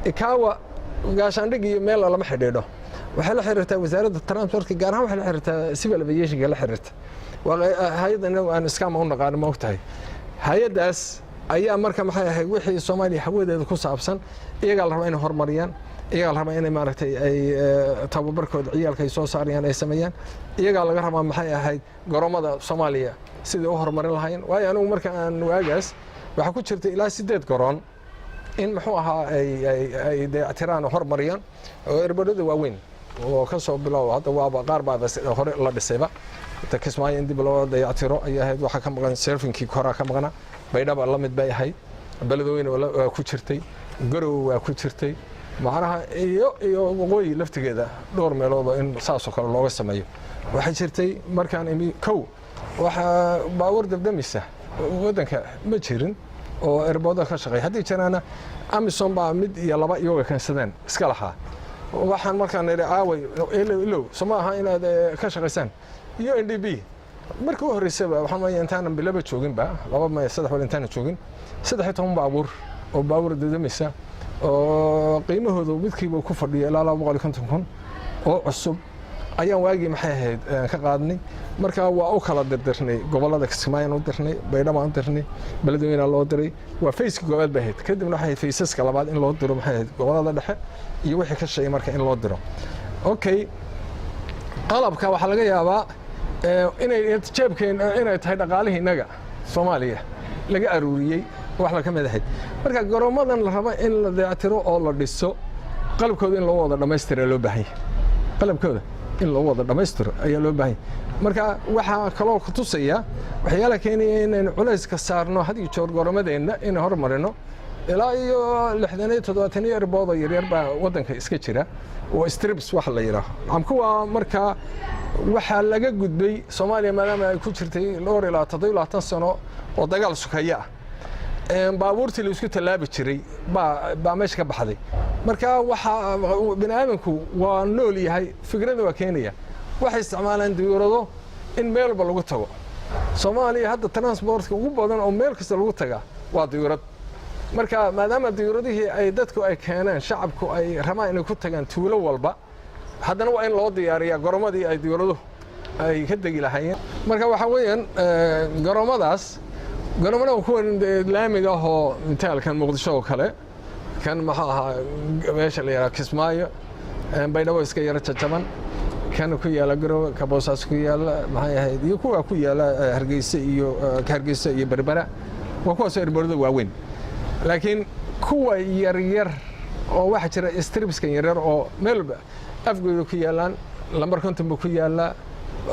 ICAO gaashaandhig iyo meel lama xidhiidho, waxay la xiriirtaa wasaaradda transportka, gaar ahaan waxay la xiriirtaa civil aviationka la xiriirta. Waa hay-adda inagu aan iskaama u naqaano, ma ogtahay. Hay-addaas ayaa marka maxay ahayd wixii Soomaaliya hawadeeda ku saabsan iyagaa la rabaa inay horumariyaan, iyagaa la rabaa inay maaragtay ay tababarkooda ciyaalka ay soo saarayaan ay sameeyaan, iyagaa laga rabaa maxay ahayd garoomada Soomaaliya sidai u horumarin lahaayeen. Waayo anigu marka aan waagaas waxaa ku jirta ilaa sideed garoon in muxuu ahaa ay dayactiraan oo horumariyaan, oo airportyada waaweyn oo ka soo bilow. Hadda waaba qaar baaba hore la dhisayba. Hadda Kismaayo in dib loo dayactiro ayay ahayd, waxaa ka maqan servingkii koraa ka maqnaa. Baydhaba la mid bay ahayd, Beledweyne oo ku jirtay. Garowe waa ku jirtay, macnaha iyo Waqooyi laftigeeda dhowr meeloodoo in saasoo kale looga sameeyo. Waxaa jirtay markaan imi kow, waxaa baabuur dabdamisa waddanka ma jirin oo airportada ka shaqeeya. Haddii jiraana, AMISOM baa mid iyo laba iyaga keensadeen iska lahaa. Waxaan markaan nidhi, "Aaway ilow ilow, soo ma aha inaad ka shaqaysaan?" UNDP markii u horreysaba, waxaan maya intaanan bilaba jooginba, 2 maya 3 wal intaanan joogin, 13 baabuur oo baabuur dadamisa oo qiimahoodu midkiiba ku fadhiyo ilaa 250,000 oo cusub ayaan waagii, maxay ahayd, ka qaadnay. Marka waa u kala dirdirnay gobollada. Kismaayaan u dirnay, Baydhabaan u dirnay, Beledweynaa loo diray. Waa phaseka koowaad bay ahayd. Kadibna waxay ahayd phaseska labaad in loo diro, maxay ahayd, gobollada dhexe iyo wixii ka shay marka in loo diro. Okay, qalabka waxaa laga yaabaa inay jeebkeen inay tahay dhaqaalihii innaga Soomaaliya laga aruuriyey, wax la ka mid ahayd. Marka garoomadan la rabo in la dayactiro oo la dhiso, qalabkooda in loo wada dhammaystira loo baahan yahay. Qalabkooda in loo wada dhammaystiro ayaa loo baahan yahay. Marka waxaa kaloo ku tusaya waxyaalaha keenaya inaynu culayska saarno had iyo joor garoomadeenna inay hormarino. Ilaa iyo 60 iyo 70 iyo airport oo yaryar baa waddanka iska jira oo strips wax la yidhaaho. Nacam, kuwa markaa waxaa laga gudbay Soomaaliya, maadaama ay ku jirtay dhowr ilaa 27 sano oo dagaal sukeeye ah, baabuurtii la isku tallaabi jiray baa meesha ka baxday. Marka waxaa bini aadamku waa nool yahay, fikradda waa keenaya, waxay isticmaalaan diyuurado in meel walba lagu tago. Soomaaliya hadda transportka ugu badan oo meel kasta lagu tagaa waa diyuurad. Marka maadaama diyuuradihii ay dadku ay keeneen, shacabku ay rabaan inay ku tagaan tuulo walba, haddana waa in loo diyaariyaa garoommadii ay diyuuraduhu ay ka degi lahaayeen. Marka waxaa weeyaan garoomadaas, garoomada kuwan laamiga ahoo mitaalkan Muqdisho oo kale, kan maxuu ahaa, meesha la yidhaha Kismaayo, Baydhabo iska yaro jajaban, kan ku yaala Garowe, ka Boosaas ku yaala, maxay ahayd, iyo kuwa ku yaala Hargeysa iyo Hargeysa iyo Berbera, waa kuwaasoo airportada waaweyn. Laakiin kuwa yaryar oo waxaa jira stripskan yaryar oo meel walba Afgooda ku yaalaan, lambar 50 ba ku yaallaa,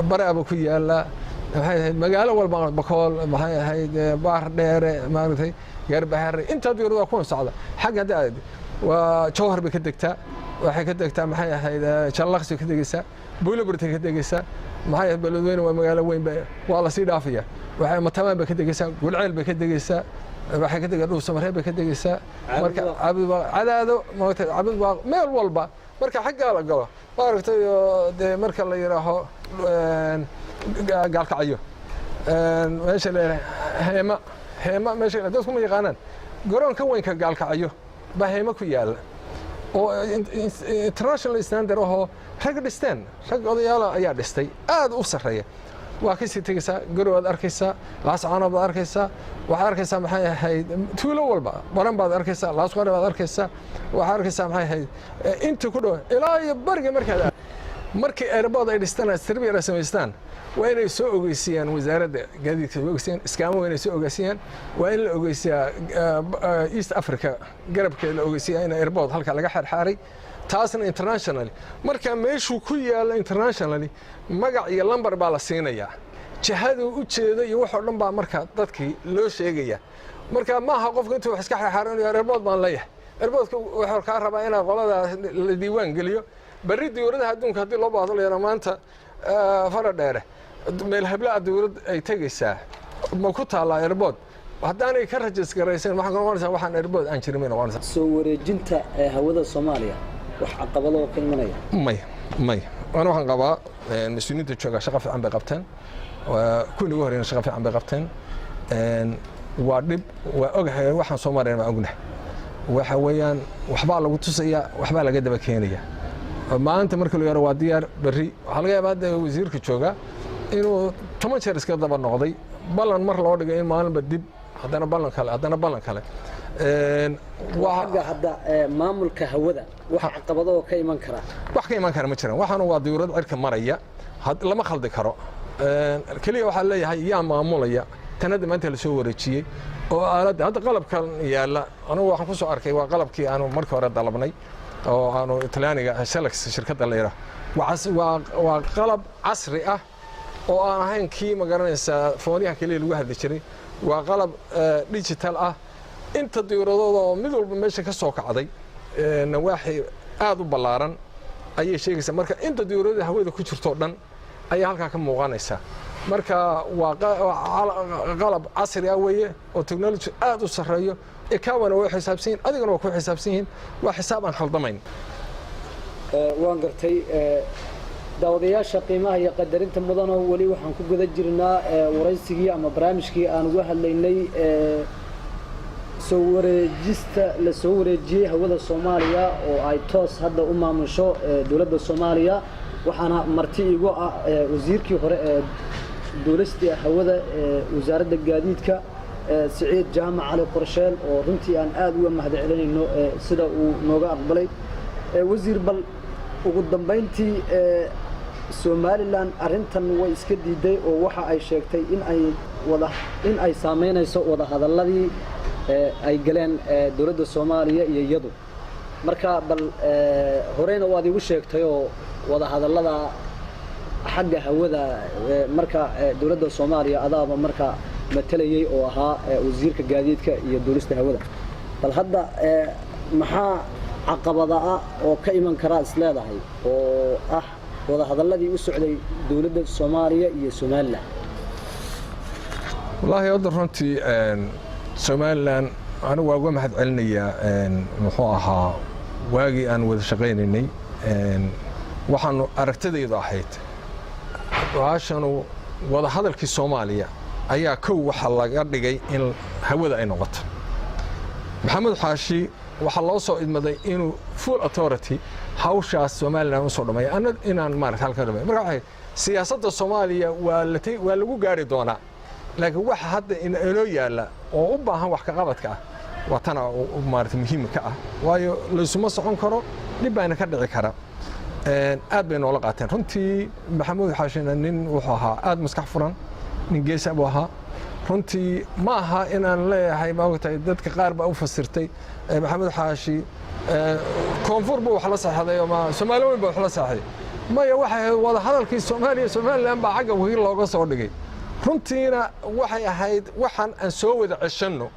Baraaba ku yaallaa, maxay ahayd, magaalo walba, Bakool, maxay ahayd, Baar Dheere, maaragtay, Gaarbahare, intaa diyuurad waa kuwan socda. Xagga hadda aad waa Jowhar bay ka degtaa, waxay ka degtaa, maxay ahayd, Jallaqsi ka degaysaa, Buulaburtay ka degaysaa, maxay ahayd, Beledweyne waa magaalo weyn ba waa lasii dhaafaya. Waxay Matamaan bay ka degaysaa, Gulceel bay ka degaysaa, waxay ka degaysaa Dhuusamareeb bay ka degaysaa, marka Cabudwaaq, Cadaado, maaragtay, Cabudwaaq, meel walba. Marka xaggaa la galo, maaragtay, dee marka la yidhaaho Gaalkacyo, meesha la yidhaha Heema, Heema meesha dadku ma yaqaanaan. Garoonka weynka Gaalkacyo baa Heema ku yaalla oo international standard ahoo rag dhisteen, rag odayaala ayaa dhistay, aad u sarreeya. Waa kasii tegaysaa, Garow aad arkaysaa, Laascaanood baad arkaysaa, waxaad arkaysaa, maxay ahayd, tuulo walba, Baran baad arkaysaa, Laasqare baad arkaysaa, waxaad arkaysaa, maxay ahayd, inta ku dhow ilaa iyo bariga. Markaad markii airport ay dhistaan, strip ay samaystaan, waa inay soo ogeysiiyaan wasaaradda gaadiidka, soo ogeysiiyaan iskaamo, waa inay soo ogeysiiyaan, waa in la ogeysiyaa East Africa garabkeeda, la ogeysiyaa in airport halka laga xaarxaaray. Taasna internationally marka meeshuu ku yaalla internationally magac iyo lambar baa la siinayaa, jihaduu u jeedo iyo waxoo dhan baa marka dadkii loo sheegaya. Marka ma aha qofka intuu wax iska xaarxaaranayo airport baan leeyahay. Airportka wuxuu kaa rabaa inaa qoladaas la diiwaan geliyo. Berri diyuuradaha adduunka haddii loo baahdo, la yidhaa maanta fara dheere meel heblaa diyuurad ay tegaysaa, ma ku taallaa airport? Haddaanay ka register garaysan, waxaa noqonaysaa waxaan airport aan jirin bay noqonaysaa. Soo wareejinta ee hawada Soomaaliya, wax caqabado ka imanaya? May, may. Ana waxaan qabaa mas-uuliyiinta jooga shaqo fiican bay qabteen, kuwii ugu horreeyna shaqo fiican bay qabteen. Waa dhib, waa ogahay, waxaan soo mareen waa ognahay. Waxa weeyaan waxbaa lagu tusayaa, waxbaa laga daba keenaya. Maanta marka la yaro waa diyaar, berri waxaa laga yaabaa hadda wasiirka jooga inuu 10 jeer iska daba noqday ballan mar loo dhigay, in maalinba dib, haddana ballan kale, haddana ballan kale. Xagga hadda maamulka hawada, wax caqabado ka iman kara? Wax ka iman kara ma jiraan. Waxaana waa diyuurad cirka maraya, lama khaldi karo. Keliya waxaa leeyahay yaa maamulaya tan hadda maanta lasoo wareejiyey oo aaladda hadda qalabkan yaalla. Anugu waxaan ku soo arkay waa qalabkii aanu markii hore dalabnay oo aanu Talyaaniga Selex shirkadda la yidhaah. Waa qalab casri ah oo aan ahayn kii, ma garanaysaa, foonyaha keliya lagu hadli jiray. Waa qalab digital ah. Inta diyuuradooda oo mid walba meesha ka soo kacday, nawaaxi aad u ballaaran ayay sheegaysaa. Marka inta diyuuradda hawada ku jirto dhan ayaa halkaa ka muuqanaysa. Marka waa qalab casri ah weeye oo technology aad u sarreeyo. ICAO-na way xisaabsan yihin, adigana waa ku xisaabsan yihiin. Waa xisaab aan khaldamayn. Waan gartay. Daawadayaasha qiimaha iyo qadarinta mudanoo, weli waxaan ku guda jirnaa waraysigii ama barnaamijkii aan uga hadlaynay soo wareejista la soo wareejiyey hawada Soomaaliya oo ay toos hadda u maamusho dowladda Soomaaliya. Waxaana marti igu ah wasiirkii hore ee duulista hawada ee Wasaaradda Gaadiidka, Siciid Jaamac Cali Qorsheel, oo runtii aan aada uga mahad celinayno sida uu nooga aqbalay. Wasiir, bal ugu dambayntii, Somaliland arrintan way iska diiday oo waxa ay sheegtay in ay wada in ay saameynayso wada hadalladii ay galeen dowladda Soomaaliya iyo iyadu. Marka bal horeyna waad igu sheegtay oo wada hadallada xagga hawada marka dowladda Soomaaliya adaaba marka matalayay oo ahaa wasiirka gaadiidka iyo duulista hawada. Bal hadda maxaa caqabada ah oo ka iman karaa is leedahay oo ah wada hadalladii u socday dowladda Soomaaliya iyo Somaliland? Wallaahi hadda runtii Somaliland anigu waa uga mahad celinayaa. Muxuu ahaa, waagii aan wada shaqaynaynay, waxaanu aragtidaydu ahayd baashanu wada hadalkii Soomaaliya ayaa kow waxa laga dhigay in hawada ay noqoto. Maxamed Xaashi waxaa loo soo idmaday inuu full authority hawshaas Somaliland usoo dhammeeyo, anna inaan maarata halka dhammeeyo. Marka waxay siyaasadda Soomaaliya waa la waa lagu gaari doonaa, laakiin waxa hadda inoo yaalla oo u baahan wax ka qabadka ah waa tana maarata muhiimka ah, waayo laysuma socon karo, dhib baana ka dhici kara. Aad bay noola qaateen runtii. Maxamuud Xaashina nin wuxuu ahaa aad maskax furan, nin geesa buu ahaa runtii. Ma aha inaan leeyahay, maogtahay, dadka qaar baa u fasirtay Maxamuud Xaashi koonfur buu wax la saxday ama Soomaali weyn baa wax la saxday. Maya, waxay ahayd wada hadalkii Soomaaliya Somaliland baa xagga wakiil looga soo dhigay. Runtiina waxay ahayd waxaan aan soo wada ceshanno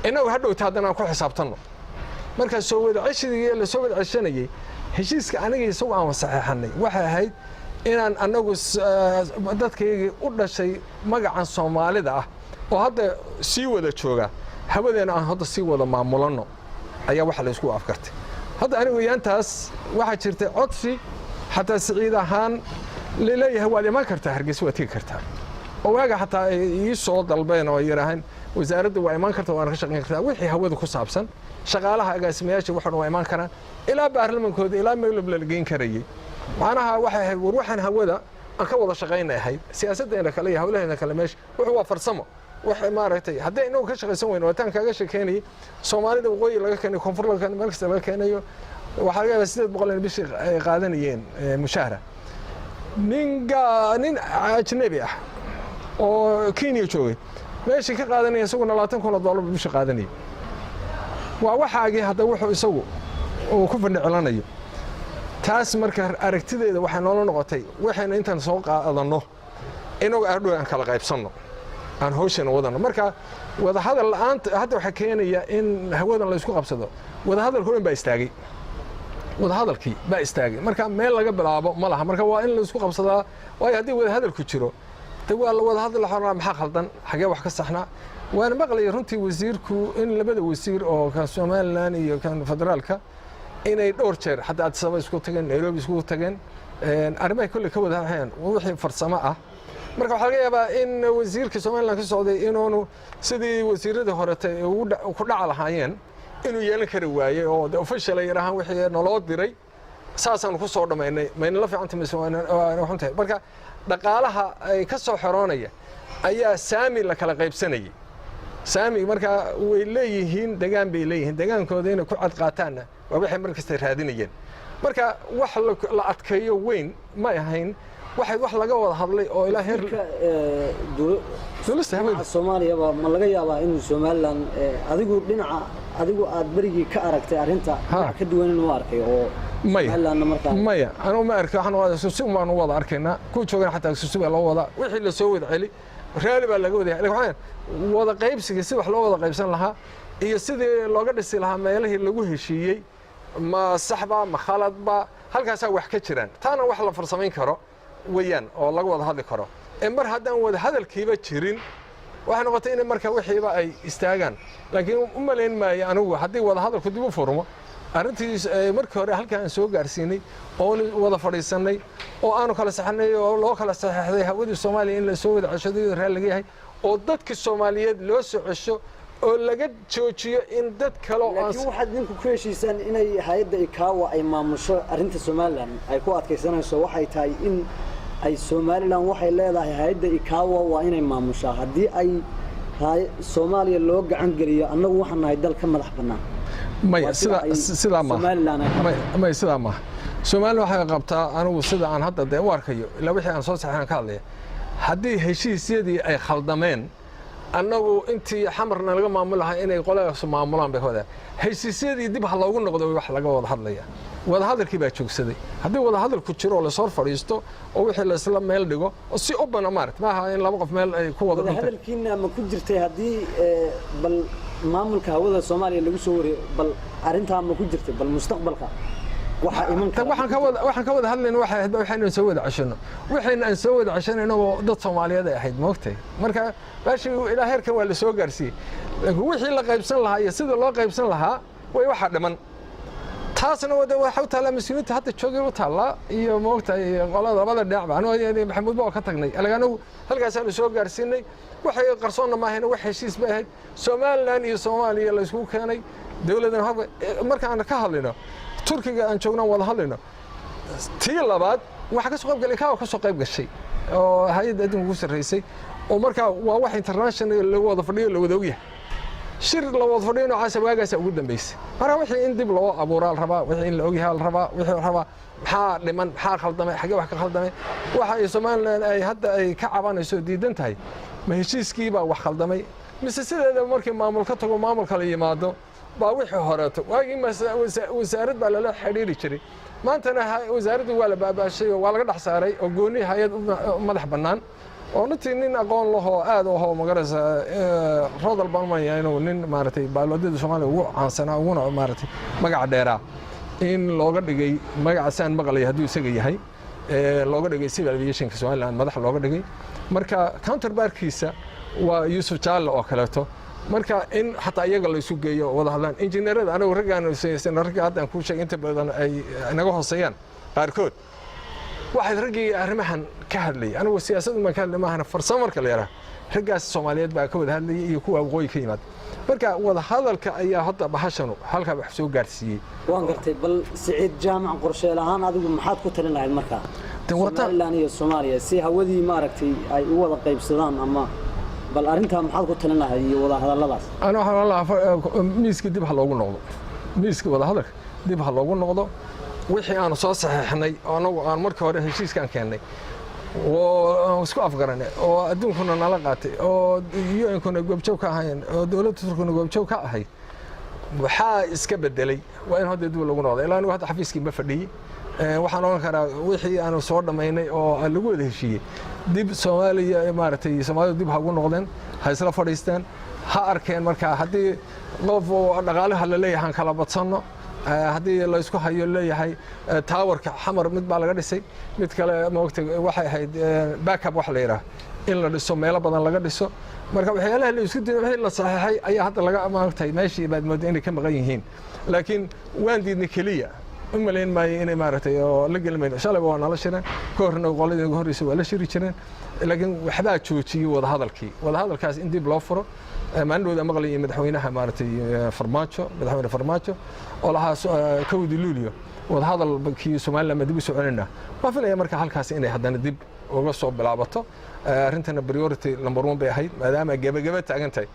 innagu, hadhowta haddana aan ku xisaabtanno. Markaa soo wada ceshigii la soo wada ceshanayey, heshiiska aniga isagu aan saxeexanay waxay ahayd inaan annagu dadkaygii u dhashay magacan Soomaalida ah oo hadda sii wada jooga hawadeena aan hadda sii wada maamulanno ayaa waxa la isku afkartay. Hadda anigu yaantaas waxaa jirtay codsi xataa Siciid ahaan laleeyahay, waad iman kartaa Hargeysa, waad tegi kartaa, oo waaga xataa ay ii soo dalbeen oo yidhaaheen wasaaradda waa iman karta, waana ka shaqayn kartaa wixii hawada ku saabsan, shaqaalaha, agaasimayaasha, waxan waa iman karaan, ilaa baarlamankooda, ilaa meelob la geyn karayay. Macnaha waxay ahayd, war waxaan hawada aan ka wada shaqaynay ahayd. Siyaasaddeena kale iyo hawlaheena kale meesha wuxuu waa farsamo. Wax maaragtay haddii inagu ka shaqaysan weyno, waataan kaaga sheekeynayay Soomaalida waqooyi laga keenayo, koonfur laga keenayo, meel kasta laga keenayo, waxaa laga yaabaa 800 in bishii ay qaadanayeen mushaahara. Nin ajnabi ah oo Kenya joogay meeshii ka qaadanaya isaguna $20,000 bishii qaadanayay. Waa waxaagii hadda wuxuu isagu uu ku fandhicilanayo taas. Marka aragtideeda waxay noola noqotay waxayna intaan soo qaadanno inagu adhow aan kala qaybsanno, aan hawshana wadanno. Marka wadahadal la'aanta hadda waxaa keenaya in hawadan la isku qabsado. Wadahadalka o dhan baa istaagay, wadahadalkii baa istaagay. Marka meel laga bilaabo ma laha. Marka waa in la isku qabsadaa, waayo haddii wadahadalku jiro de waa la wadahadal xornaa. Maxaa khaldan? Xagee wax ka saxnaa? Waana maqlayay runtii wasiirku in labada wasiir oo kan Somaliland iyo kan federaalka inay dhowr jeer xataa Addis Ababa isku tageen, Nairobi isku tageen, arrimahay kolley ka wada hadlayaan wixii farsamo ah. Marka waxaa laga yaabaa in wasiirka Somaliland ka socday inuunu sidii wasiiradii horetay ku dhaca lahaayeen inuu yeelan kari waayey, oo de official ay yidhaahaan wixii naloo diray saasaanu ku soo dhammaynay, mayna la fiicanta mise waa xun tahay. Marka dhaqaalaha ay ka soo xeroonaya ayaa saami la kala qaybsanayay. Saami marka way leeyihiin, degaan bay leeyihiin, degaankooda inay ku cad qaataanna waa waxay mar kasta raadinayeen. Marka wax la adkeeyo weyn may ahayn, waxay wax laga wada hadlay oo ilaa heer duulista hawada. Dhinaca Soomaaliyaba ma laga yaabaa inuu Somaliland adigu dhinaca adigu aad berigii ka aragtay arrinta dhinac ka duwan inuu arkay oo Maya. Somalilandna markaa? Maya, anugu ma arki. Waxaan wada susi baanu wada arkaynaa, kuwa joogana xataa susi baa loo wadaa. Wixii la soo wada celi raali baa laga wadaya, lakin waxaan wada qaybsiga si wax loo wada qaybsan lahaa. Iyo sidii looga dhisi lahaa meelihii lagu heshiiyey, ma saxba ma khaladba? Halkaasaa wax ka jiraan. Taana wax la farsamayn karo weeyaan oo laga wada hadli karo. Ee mar haddaan wada hadalkiiba jirin, waxay noqotay in marka wixiiba ay istaagaan. Laakiin u malayn maayo anigu haddii wada hadalku dib u furmo arrintii markii hore halkaa aan soo gaarsiinay oon wada fadhiisannay oo aanu kala saxnay oo loo kala saxeexday hawadii Soomaaliya in la soo wada ceshado iyadoo raal laga yahay oo dadkii Soomaaliyeed loo soo cesho oo laga joojiyo in dad kale oo aan Laakiin waxaad ninku ku heshiisaan inay hay-adda ICAO ay maamusho. Arrinta Somaliland ay ku adkaysanayso waxay tahay in ay Somaliland waxay leedahay hay-adda ICAO waa inay maamushaa. Haddii ay Soomaaliya loo gacan geliyo, annagu waxaan nahay dal ka madax bannaan. Maya, sida sidaa maaha. Maya, sidaa maaha. Somaliland waxay qabtaa, anigu sida aan hadda dee u arkayo, ilaa wixii aan soo saxan ka hadlaya, haddii heshiisyadii ay khaldameen, annagu intii Xamarna laga maamul lahaa inay qoladaas maamulaan bay ka wadaan. Heshiisyadii dib ha loogu noqdo. Wax laga wada hadlaya, wadahadalkii baa joogsaday. Haddii wadahadalku jiro oo lasoo fadhiisto oo wixii laisla meel dhigo oo si open maaragt maaha in laba qof meel ay ku wada dhuntay. Wadahadalkiina ma ku jirtay haddii bal maamulka hawada Soomaaliya lagu soo wariyo, bal arrintaa ma ku jirtay, bal mustaqbalka waxaa iman kara? Waxaan ka wada hadlayna waxay ahayd waxaynu soo wada ceshano, waxayna aan soo wada ceshanayno inagoo dad Soomaaliyeed ay ahayd, moogtay. Marka baashii ilaa heerkan waa la soo gaarsiiyey, laakiin wixii la qaybsan lahaa iyo sida loo qaybsan lahaa way waxa dhiman. Taasna wada waxa u taallaa mas-uuliyiinta hadda joogay u taallaa iyo moogtahay qolada labada dhinacba. Anu Maxamuud ba oo ka tagnay alaga, anagu halkaasaanu soo gaarsiinay. Waxay qarsoonna maahayna, wax heshiis bay ahayd Somaliland iyo Soomaaliya la iskugu keenay dowladan. Markaan ka hadlayno Turkiga aan joognaan wada hadlayno, tii labaad waxaa ka soo qayb galay ICAO, ka soo qayb gashay oo hay-adda adduunka ku sarreysay, oo markaa waa wax international lagu wada fadhiyo, la wada ogyahay. Shir la wada fadhiyo noocaasa waagaasa ugu dambeysay. Marka wixii in dib loo abuuraa la rabaa, wixii in la ogyahay la rabaa, wixii la rabaa maxaa dhiman, maxaa khaldamay, xaggee wax ka khaldamay? Waxa ay Somaliland ay hadda ay ka cabanayso oo diidan tahay, ma heshiiskii baa wax khaldamay mise sideeda markii maamul ka tago maamul kala yimaado baa wixii horeeto? Waagii wasaarad baa lala xidhiiri jiray, maantana wasaaraddu waa la baabaashay oo waa laga dhex saaray oo gooni hay-ad u madax bannaan oo runtii nin aqoon lahoo aad u ahoo magaraysa Rodal baan umaya inuu nin maaragtay baaloodada Soomaaliya ugu caansanaa uguna maaragtay magaca dheeraa in looga dhigay magaca saan maqlaya hadduu isaga yahay looga dhigay civil aviationka Somaliland madax looga dhigay. Marka counterpartkiisa waa Yuusuf Jaalle oo kaleeto. Marka in xataa iyaga la isu geeyo oo wada hadlaan injineerada, anigu raggaan ragga haddaan kuu sheegay inta badan ay naga hooseeyaan qaarkood, waxay raggii arrimahan ka hadlayay. Anigu siyaasad baan ka hadlay maahana, farsamo marka la yidhaha raggaas Soomaaliyeed baa ka wada hadlayay iyo kuwa waqooyi ka yimaad. Marka wada hadalka ayaa hadda bahashanu halkaa wax soo gaarsiiyey. Waan gartay. Bal Siciid Jaamac, qorsheel ahaan adigu maxaad ku talin lahayd markaa Somaliland iyo Soomaaliya si hawadii maaragtay ay u wada qaybsadaan, ama bal arrintaa maxaad ku talin lahayd iyo wada hadalladaas? Ana waxaan oran lahaa miiska dib ha loogu noqdo, miiska wada hadalka dib ha loogu noqdo. Wixii aanu soo saxeexnay oo anagu aan markii hore heshiiskaan keennay oo aan isku afgaranay oo adduunkuna nala qaatay oo UN-kuna goobjoog ka ahayn oo dowladda Turkuna goobjoog ka ahayd, waxaa iska bedelay waa in hadda dib lagu noqdo. Ilaa anigu hadda xafiiskii ma fadhiyey. Waxaan oran karaa wixii aanu soo dhammaynay oo lagu wada heshiiyey dib Soomaaliya maaragtay Soomaalidu dib ha ugu noqdeen, ha isla fadhiisteen, ha arkeen. Marka haddii qof dhaqaalaha la leeyahay aan kala badsanno, haddii laysku hayo leeyahay towerka Xamar mid baa laga dhisay, mid kale maogta waxay ahayd backup wax la yidhaah in la dhiso, meelo badan laga dhiso. Marka waxyaalaha la isku diiday, wixii la saxeexay ayaa hadda laga maogtay meeshii baad moodda inay ka maqan yihiin. Laakiin waan diidnay keliya u malayn maayo inay maaragtay oo la geli mayno. Shalayba waa nala shireen, ka horna qoladii ugu horreysay waa la shiri jireen, laakiin waxbaa joojiyey wadahadalkii. Wadahadalkaas in dib loo furo. Maalin dhowda maqlayay madaxweynaha maaragtay Farmaajo, madaxweyne Farmaajo oo lahaa 1-dii Luulyo wadahadalkii Somaliland ma dib u soconayna. Waan filaya marka halkaas inay haddana dib uga soo bilaabato. Arrintana priority number one bay ahayd. Maadaama gebageba taagan tahay,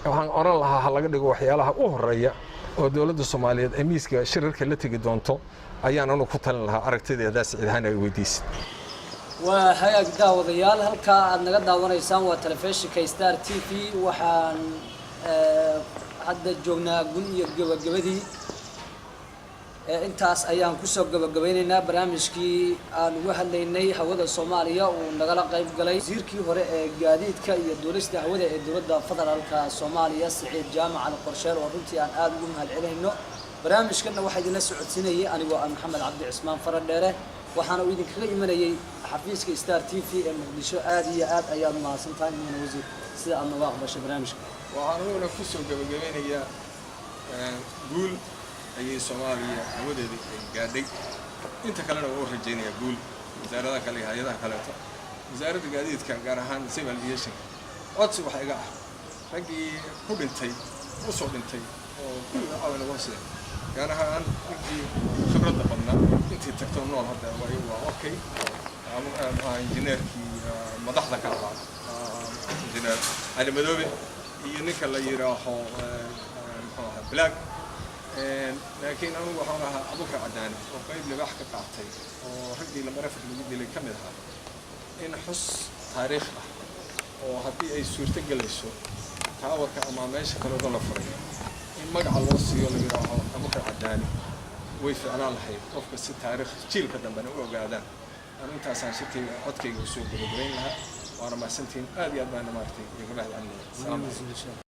waxaan oran lahaa ha laga dhigo waxyaalaha u horeeya oo dowladda Soomaaliyeed ay miiska shirarka la tegi doonto ayaan anu ku talin lahaa aragtideeda, Siciid ahaan ay weydiisid. Waa hagaag, daawadayaal. Halkaa aad naga daawanaysaan waa telefishinka Star TV. Waxaan hadda joognaa gun iyo gabagabadii. Intaas ayaan kusoo gabagabeynaynaa barnaamijkii aan uga hadlaynay hawada Soomaaliya, uu nagala qayb galay wasiirkii hore ee gaadiidka iyo duulista hawada ee dowladda federaalka Soomaaliya, Siciid Jaamac Cali Qorsheel, oo runtii aan aada ugu mahadcelinayno. Barnaamijkanna waxaa idinla socodsiinayay anigoo ah Maxamed Cabdi Cismaan Faradheere, waxaana uu idinkaga imanayay xafiiska Star TV ee Muqdisho. Aad iyo aad ayaad mahadsan tahay, mudane wasiir, sida aad nooga aqbashay barnaamijka. Waxaan aniguna kusoo gabagabeynayaa, guul ayay Soomaaliya hawadeedii ay gaadhay. Inta kalena waa u rajaynayaa guul, wasaaradaha kale iyo hay-adaha kaleeto, wasaaradda gaadiidka gaar ahaan civil aviation. Codsi waxaa iga ah raggii ku dhintay, usoo dhintay oo kulliga caawa nagu hoseen, gaar ahaan ninkii khibradda badnaa, intii tagto nool hadda waa okay, maxaa injineerkii madaxda ka ahaa, injineer Cali Madoobe, iyo ninka la yidhaaho muxuu ahaa Black. Laakiin anigu waxaan ahaa Abukar Cadaani oo qayb libaax ka qaatay oo raggii Lambarafar lagu dilay ka mid ahaa, in xus taariikh ah oo haddii ay suurto gelayso tower-ka ama meesha kale la furay in magaca loo siiyo la yidhaaho Abukar Cadaani way ficlaan lahayd, qofka si taariikh jiilka dambena u ogaadaan. Anu intaasaan shirkayga codkayga usoo gabagabayn lahaa. Waana mahadsantihiin, aad iyo aad baana maaragtay iga mahad celinaya. Asalaamu calaykum.